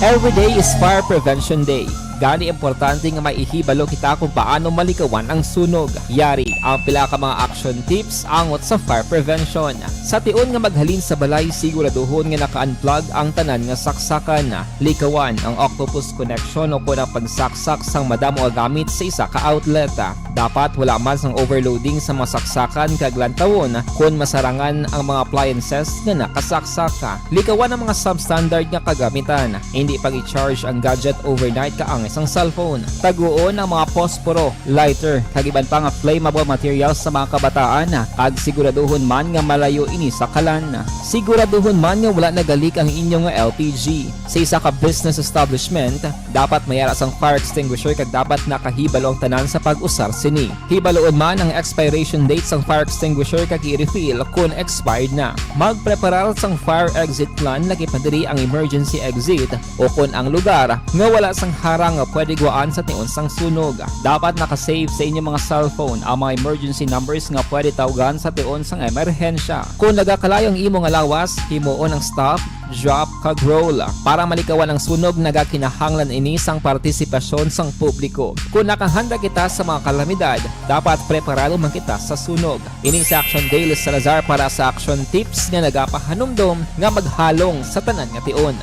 Every day is Fire Prevention Day. Gani, importante nga maihibalo kita kung paano malikawan ang sunog. Yari ang pila ka mga action tips angot sa fire prevention. Sa tion nga maghalin sa balay, siguraduhon nga naka-unplug ang tanan nga saksakan. Likawan ang octopus connection o kon ang pagsaksak sang madamo nga gamit sa isa ka outlet. Dapat wala man sang overloading sa mga saksakan kag lantawon kon masarangan ang mga appliances nga nakasaksak. Likawan ang mga substandard nga kagamitan. Hindi pag-i-charge ang gadget overnight kaangay sang cellphone. Taguon ang mga posporo, lighter, kag iban pa nga flammable materials sa mga kabataan, kag siguraduhon man nga malayo ini sa kalan. Siguraduhon man nga wala nagalik ang inyo nga L P G. Sa isa ka business establishment, dapat may ara sang fire extinguisher kag dapat nakahibalo ang tanan sa pag-usar sini. Hibaluon man ang expiration date sang fire extinguisher kag i-refill kon expired na. Magpreparar sang fire exit plan, lakip na diri ang emergency exit o kon ang lugar nga wala sang harang nga pwede guwaan sa tion sang sunog. Dapat naka-save sa inyo mga cellphone ang mga emergency numbers nga pwede tawgan sa tion sang emerhensya. Kon nagakalayo ang imo nga lawas, himuon ang stop, drop, kag roll. Para malikawan ang sunog, nagakinahanglan ini sang partisipasyon sang publiko. Kon nakahanda kita sa mga kalamidad, dapat preparado man kita sa sunog. Ini si Action Dale Salazar para sa Action Tips nga nagapahanumdom nga maghalong sa tanan nga tion.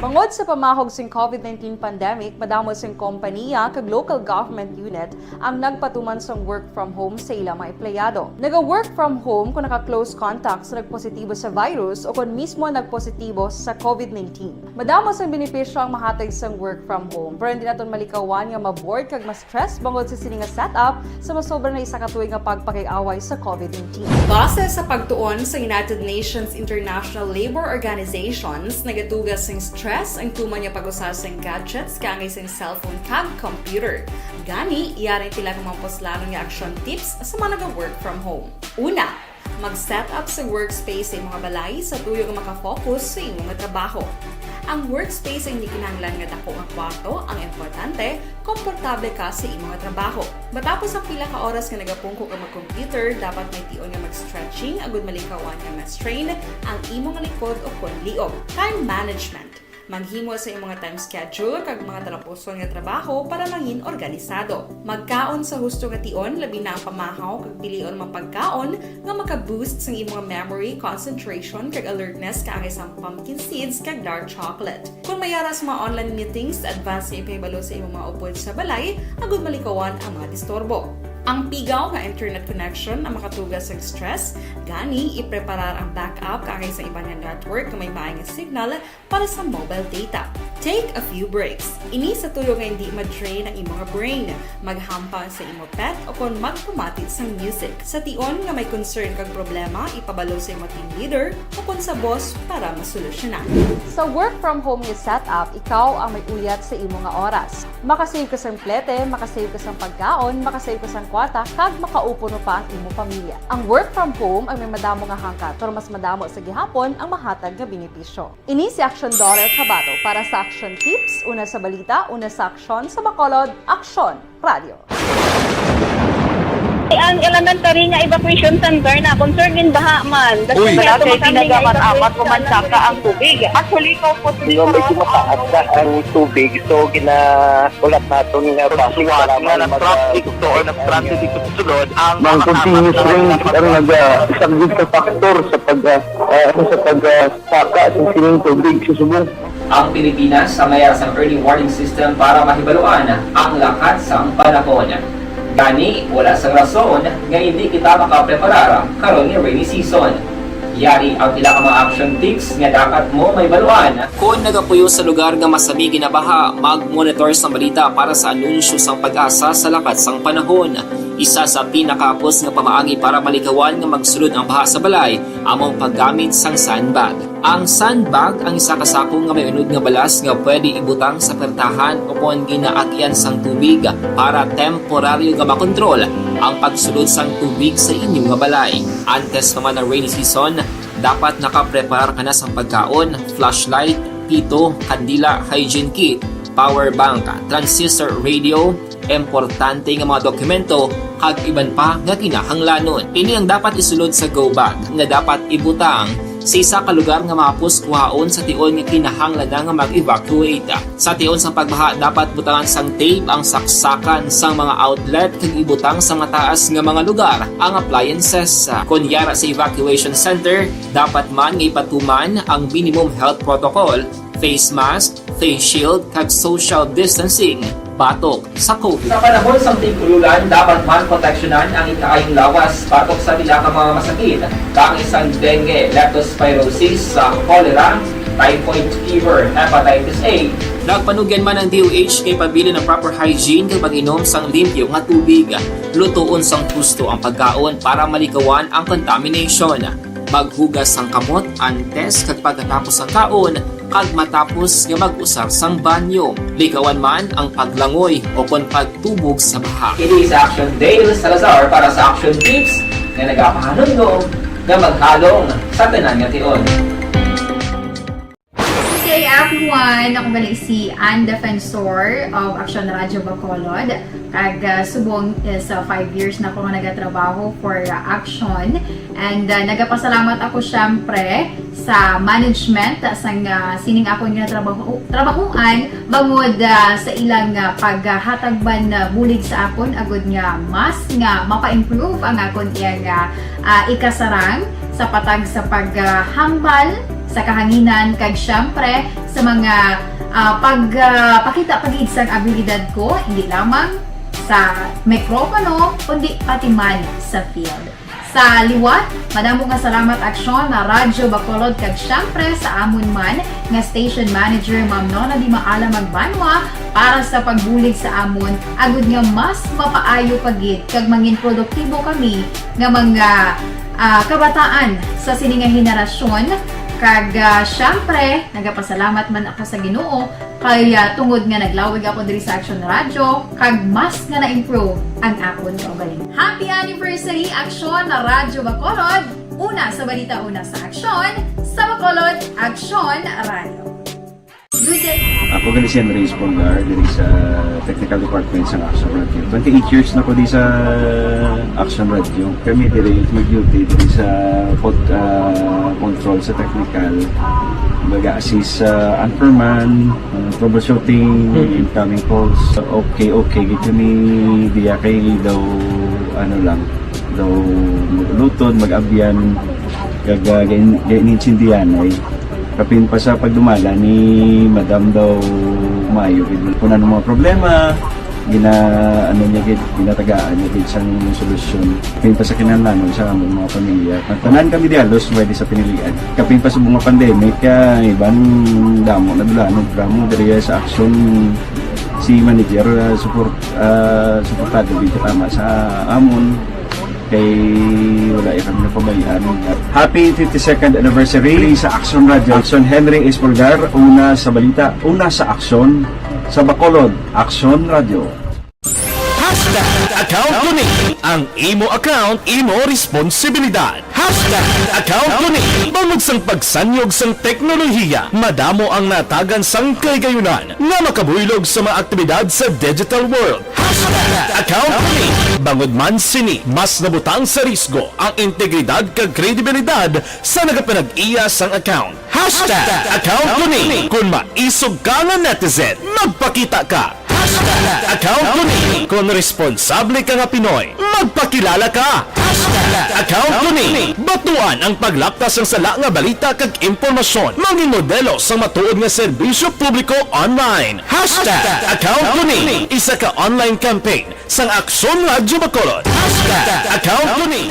Bangod sa pamahog sing COVID nineteen pandemic, madamo sing kompaniya kag local government unit ang nagpatuman sang work from home sa ila mga empleyado. Naga-work from home kung naka-close contact sa nagpositibo sa virus o kon mismo nagpositibo sa COVID nineteen. Madamo sang benepisyo ang mahatag sang work from home, pero hindi naton malikawan nga ma-bored kag ma-stress bangod sa sini nga setup sa masobra na isa ka tuig nga pagpakig-away sa COVID nineteen. Base sa pagtuon sa United Nations International Labor Organizations, nagatuga sing stress ang tuman nga pag-usa sing gadgets kaangay sing cellphone kag computer. Gani, yari pila ka mga puslanon nga action tips sa mga naga-work from home. Una, mag-set up sa workspace sa imong balay sa tuyo nga makafocus sa imo nga trabaho. Ang workspace ay hindi kinahanglan nga dako nga kwarto, ang importante, komportable ka sa imo nga trabaho. Matapos ang pila ka oras nga nagapungko ka mag-computer, dapat may tion nga mag-stretching agud malikawan nga ma-strain ang imo nga likod o kon liog. Time management. Maghimo sa imong time schedule kag mga talapuson nga trabaho para mangin organisado. Magkaon sa husto nga tion, labi na ang pamahaw kag pilion mga pagkaon nga maka-boost sang imong memory, concentration, kag alertness kaangay sang pumpkin seeds kag dark chocolate. Kon may ara sa mga online meetings, advance nga ipahibalo sa imong mga upod sa balay agud malikawan ang mga disturbo. Ang pigaw nga internet connection ang makatuga sang stress, gani ipreparar ang backup kaangay sa iban nga network nga may maay nga signal para sa mobile data. Take a few breaks. Ini sa tuyo nga hindi ma-drain ang imo nga brain. Maghampang sa imo pet o kon magpamati sang music. Sa tion nga may concern kag problema, ipabalo sa imo team leader o kon sa boss para masolusyonan. Sa work from home nga setup, ikaw ang may uyat sa imo nga oras. Makasave ka sang plete, makasave ka sang pagkaon, makasave ka sang kwarta, kag makaupod pa ang imo pamilya. Ang work from home ang may madamo nga hangkat, pero mas madamo sa gihapon ang mahatag nga benepisyo. Ini si Action Daughter Kabato para sa Action Tips, una sa balita, una sa aksyon, sa Bacolod, Aksyon Radio. Ang elementary nga evacuation center na concern in baha man. Uy. Wala kay tinaga man amat ko man saka ang tubig. Actually, ko po. Di ba, medyo mataas na ang tubig, so gina-, ulat naton nga basi nga na-traffic to or na-stranded dito sa sulod ang mga continuous rain ang naga-, isa gid sa factor sa pag, ah, ah, ano, sa pag, ah, saka sa sining tubig sa subong. Ang Pilipinas sa mayara sang early warning system para mahibaluan ang lakat sang panahon. Gani, wala sang rason nga hindi kita makapreparar karon nga rainy season. Yari ang pila ka mga action tips nga dapat mo mahibaluan. Kon nagapuyo sa lugar nga masami ginabaha, mag-monitor sang balita para sa anunsyo sang PAGASA sa lakat sang panahon. Isa sa pinakahapos nga pamaagi para malikawan nga magsulod ang baha sa balay amo ang paggamit sang sandbag. Ang sandbag ang isa ka sako nga may unod nga balas nga pwede ibutang sa pertahan o kon ginaagian sang tubig para temporaryo nga makontrol ang pagsulod sang tubig sa inyo nga balay. Antes pa man ang rainy season, dapat nakapreparar ka na sang pagkaon, flashlight, pito, kandila, hygiene kit, power bank, transistor radio, importante nga mga dokumento, kag iban pa nga kinahanglanon. Ini ang dapat isulod sa go bag nga dapat ibutang sa isa ka lugar nga mahapos kuhaon sa tion nga kinahanglan na nga mag-evacuate. Sa tion sang pagbaha, dapat butangan sang tape ang saksakan sang mga outlet kag ibutang sa mataas nga mga lugar ang appliances. Kon yara sa evacuation center, dapat man nga ipatuman ang minimum health protocol, face mask, face shield, kag social distancing batok sa COVID. Sa panahon sang tig-ululan, dapat man proteksyonan ang ikaayong lawas batok sa pila ka mga masakit, kaangay sang dengue, leptospirosis, sa cholera, typhoid fever, hepatitis A. Nagpanugyan man ang D O H nga ipabilin ang proper hygiene kag pag-inom sang limpyo nga tubig. Lutoon sang husto ang pagkaon para malikawan ang contamination. Maghugas sang kamot antes kag pagkatapos sang kaon, kag matapos nga mag-usar sang banyo. Likawan man ang paglangoy o kon pagtubog sa baha. Kini sa Action Dale Salazar para sa Action Tips nga nagapahanumdom nga maghalong sa tanan nga tion. Good day, everyone! Ako gali si Ann Defensor of Action Radio Bacolod. Kag, ah, subong is, ah, five years na ako nga nagatrabaho for, ah, Action. And, ah, nagapasalamat ako, syempre, sa management, ah, sang, ah, sining akon nga trabaho, trabahuan, bangod, ah, sa ilang, ah, paghatag man, ah, bulig sa akon, agud nga mas nga mapa-improve ang akon iyang, ah, ah, ikasarang sa patag sa paghambal sa kahanginan, kag, syempre, sa mga, ah, pag, ah, pakita pa gid sang abilidad ko, hindi lamang sa mikropono, kundi pati man sa field. Sa liwat, madamo nga salamat, Aksyon, na Radyo Bacolod, kag, syempre, sa amon man nga station manager, Ma'am Nona Di Maala Magbanwa, para sa pagbulig sa amon, agud nga mas mapaayo pa gid kag mangin produktibo kami nga mga, ah, kabataan sa sini nga henerasyon. Kag, ah, syempre, nagapasalamat man ako sa Ginoo kay, ah, tungod nga naglawig ako diri sa Action Radio, kag mas nga na-improve ang akon kaugalingon. Happy anniversary, Aksyon na Radyo Bacolod! Una sa balita, una sa aksyon, sa Bacolod, Aksyon Radio. Good day. Ako gali si Henry Espolgar, diri sa Technical Department sa Action Radio. Twenty-eight years na ko di sa Action Radio. Kami diri mag-duty diri sa pod-, ah, control sa technical. Mag-assist sa anchorman, ah, troubleshooting, Mhm. incoming calls. Okay, okay gid kami diya kay daw, ano lang, daw mag-ulutod, mag-abyan, kag, ah, gain-, gainintindihan ay. Kapin pa sa pagdumala ni Madam daw maayo gid. Kung ano mga problema, gina-, ano niya gid, ginatagaan niya gid sang solusyon. Kapin pa sa kinahanglanon sa among mga pamilya. Tanan kami di halos pwede sa pinilian. Kapin pa sa mga pandemic, ah, iban damo na dulanon, programa diri sa Action si manager, ah, support, ah, suportado gid tama sa amon. Kay wala ya kami napabayaan. Happy fifty-second anniversary sa Action Radio. Action Henry Espolgar, una sa balita, una sa aksyon, sa Bacolod, Action Radio. Hashtag account ko ni. Ang imo account, imo responsibilidad. Hashtag account ko ni. Bangod sang pagsanyog sang teknolohiya, madamo ang natagan sang kahigayunan nga makabuylog sa mga aktibidad sa digital world. Hashtag account ko ni. Bangod man sini, mas nabutang sa risgo ang integridad kag kredibilidad sa nagapanag-iya sang account. Hashtag account ko ni. Kung maisog ka nga netizen, magpakita ka. Hashtag account ko ni. Kung responsable ka nga Pinoy, magpakilala ka. Hashtag account ko ni. Batuan ang paglaptas sang sala nga balita kag impormasyon. Mangin modelo sang matuod nga serbisyo publiko online. Hashtag account ko ni. Isa ka online campaign sang Aksyon Radyo Bacolod. Hashtag account ko ni.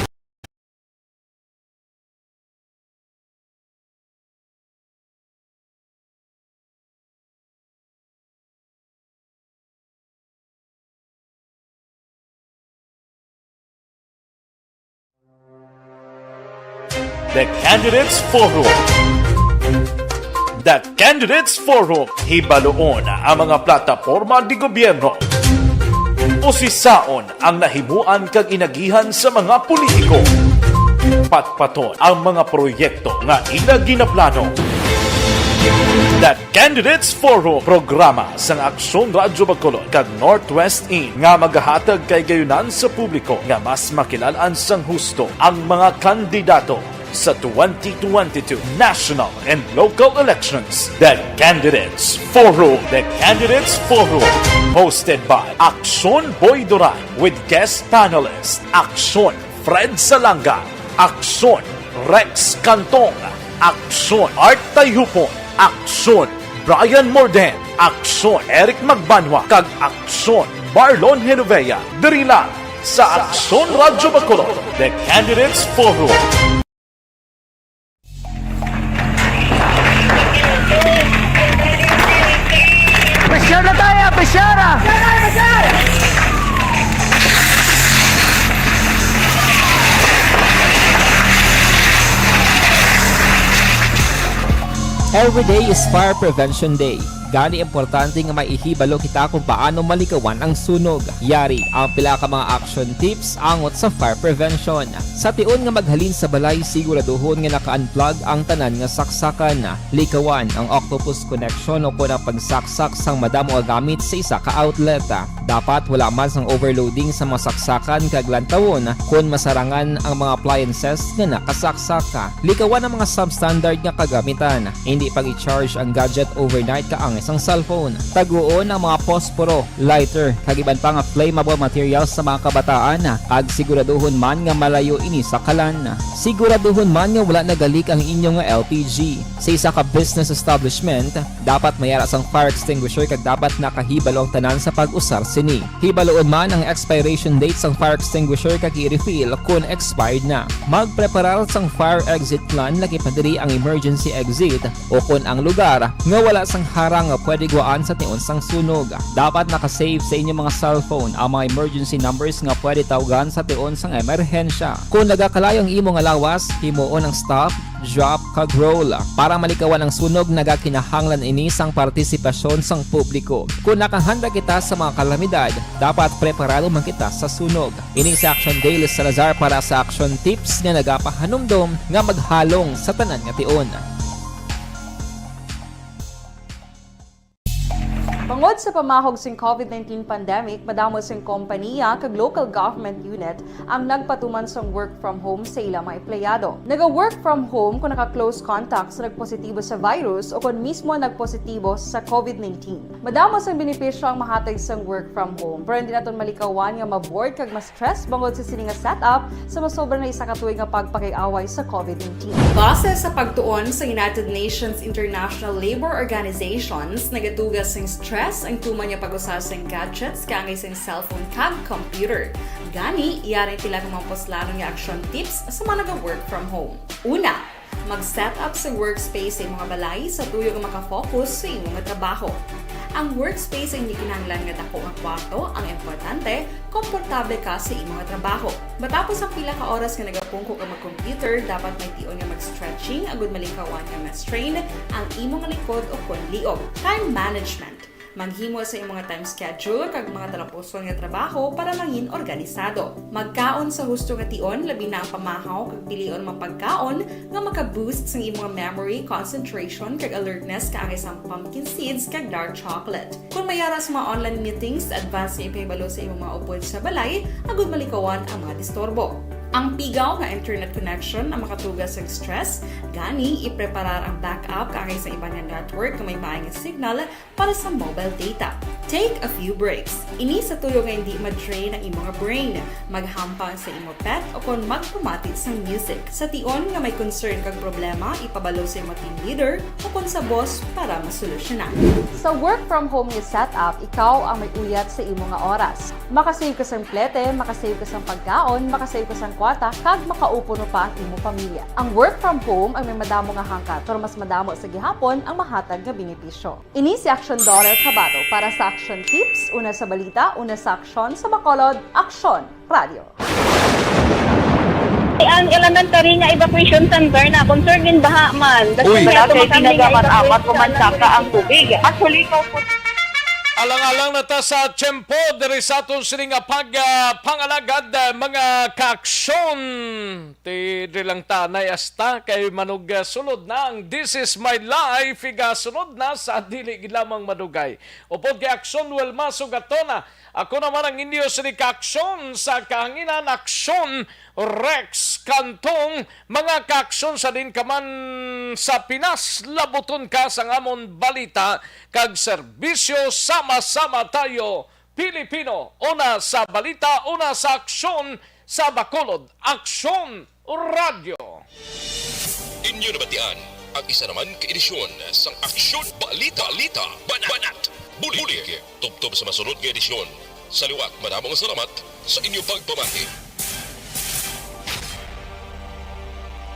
The Candidates Forum. The Candidates Forum. Hibaloon ang mga plataporma di gobyerno. Usisaon ang nahimuan kag inagihan sa mga politiko. Patpaton ang mga proyekto nga ila ginaplano. The Candidates Forum, programa sang Aksyon Radyo Bacolod kag Northwest Inn nga magahatag kay gayunan sa publiko nga mas makilalan sang husto ang mga kandidato sa twenty twenty-two national and local elections. The Candidates Forum. The Candidates Forum, hosted by Aksyon Boy Duran with guest panelist Aksyon Fred Salanga, Aksyon Rex Cantong, Aksyon Art Tayhupon, Aksyon Brian Morden, Aksyon Eric Magbanwa, kag Aksyon Marlon Genovea. Diri lang sa Aksyon Radyo Bacolod, The Candidates Forum. Presyar na tayo! Presyar! Every day is Fire Prevention Day. Gani importante nga maihibalo kita kung paano malikawan ang sunog. Yari ang pila ka mga action tips angot sa fire prevention. Sa tion nga maghalin sa balay, siguraduhon nga naka-unplug ang tanan nga saksakan. Likawan ang octopus connection o kon ang pagsaksak sang madamo nga gamit sa isa ka outlet. Dapat wala man sang overloading sa mga saksakan kag lantawon kon masarangan ang mga appliances nga nakasaksak. Likawan ang mga substandard nga kagamitan. Hindi pag-i-charge ang gadget overnight kaangay sang cellphone. Taguon ang mga posporo, lighter, kag iban pa nga flammable materials sa mga kabataan, kag siguraduhon man nga malayo ini sa kalan. Siguraduhon man nga wala nagalik ang inyo nga L P G. Sa isa ka business establishment, dapat may ara sang fire extinguisher kag dapat nakahibalo ang tanan sa pag-usar sini. Hibaloon man ang expiration date sang fire extinguisher kag i-refill kon expired na. Magpreparar sang fire exit plan, lakip na diri ang emergency exit o kon ang lugar nga wala sang harang nga pwede guwaan sa tion sang sunog. Dapat naka-save sa inyo mga cellphone ang mga emergency numbers nga pwede tawgan sa tion sang emerhensya. Kon nagakalayo ang imo nga lawas, himuon ang stop, drop, kag roll. Para malikawan ang sunog, nagakinahanglan ini sang partisipasyon sang publiko. Kon nakahanda kita sa mga kalamidad, dapat preparado man kita sa sunog. Ini si Action Dale Salazar para sa Action Tips nga nagapahanumdom nga maghalong sa tanan nga tion. Bangod sa pamahog sing COVID nineteen pandemic, madamo sing kompaniya kag local government unit ang nagpatuman sang work from home sa ila mga empleyado. Naga-work from home kung naka-close contact sa nagpositibo sa virus o kon mismo nagpositibo sa COVID nineteen. Madamo sang benepisyo ang mahatag sang work from home, pero hindi naton malikawan nga ma-bored kag ma-stress bangod sa sini nga setup sa masobra na isa ka tuig nga pagpakig-away sa COVID nineteen. Base sa pagtuon sa United Nations International Labor Organizations, nagatuga sing stress ang tuman nga pag-usa sing gadgets kaangay sing cellphone kag computer. Gani, yari pila ka mga puslanon nga action tips sa mga naga-work from home. Una, mag-set up sa workspace sa imong balay sa tuyo nga maka-focus sa imo nga trabaho. Ang workspace ang hindi kinahanglan nga dako nga kwarto, ang importante, komportable ka sa imo nga trabaho. Matapos ang pila ka oras nga nagapungko ka mag-computer, dapat may tion nga mag-stretching agud malikawan nga ma-strain ang imo nga likod o kon liog. Time management. Maghimo sa imo nga time schedule kag mga talapuson nga trabaho para mangin organisado. Magkaon sa husto nga tion, labi na ang pamahaw, kag pilion ang mga pagkaon nga maka-boost sang imo nga memory, concentration, kag alertness kaangay sang pumpkin seeds kag dark chocolate. Kon may ara sa mga online meetings, advance nga ipahibalo sa imo mga upod sa balay agud malikawan ang mga disturbo. Ang pigaw nga internet connection ang makatuga sa stress, gani ipreparar ang backup kaangay sa iban nga network nga may maay nga signal para sa mobile data. Take a few breaks. Ini sa tuyo nga hindi ma-drain ang imo nga brain. Maghampang sa imo pet o kon magpamati sang music. Sa tion nga may concern kag problema, ipabalo sa imo team leader o kon sa boss para masolusyonan. Sa work from home nga setup, ikaw ang may uyat sa imo nga oras. Makasave ka sang plete, makasave ka sang pagkaon, makasave ka sang kwarta, kag makaupo no pa ang imo pamilya. Ang work from home ang may madamo nga hangkat, pero mas madamo sa gihapon ang mahatag nga benepisyo. Ini si Aksyon Dorel Cabato para sa Aksyon Tips, una sa balita, una sa aksyon, sa Bacolod, Aksyon Radio. Ang elementary nga evacuation center na concerned in baha man. Uy, wala kay tinaga man, amat ko man saka ang tubig. Actually, ko po. Alang-alang na ta sa tiyempo diri sa aton sini nga pag, ah, pangalagad, ah, mga kaaksyon. Ti diri lang ta nay asta kay manug, ah, sulod na ang This Is My Life, igasunod na sa dili gid lamang madugay. Upod kay Aksyon Wilma Sugatona, ako naman ang inyo sini kaaksyon sa kahanginan, Aksyon Rex Cantong, mga kaaksyon sa din ka man sa Pinas, labuton ka sang amon balita kag serbisyo. Sama-sama tayo, Pilipino, una sa balita, una sa aksyon, sa Bacolod, Aksyon Radyo. Inyo nabatian ang isa naman ka edisyon sang Aksyon Balita, Balita, Banat, Banat, Bulig. Bulig. Tubtob sa masunod nga edisyon. Sa liwat, madamo nga salamat sa inyo pagpamati.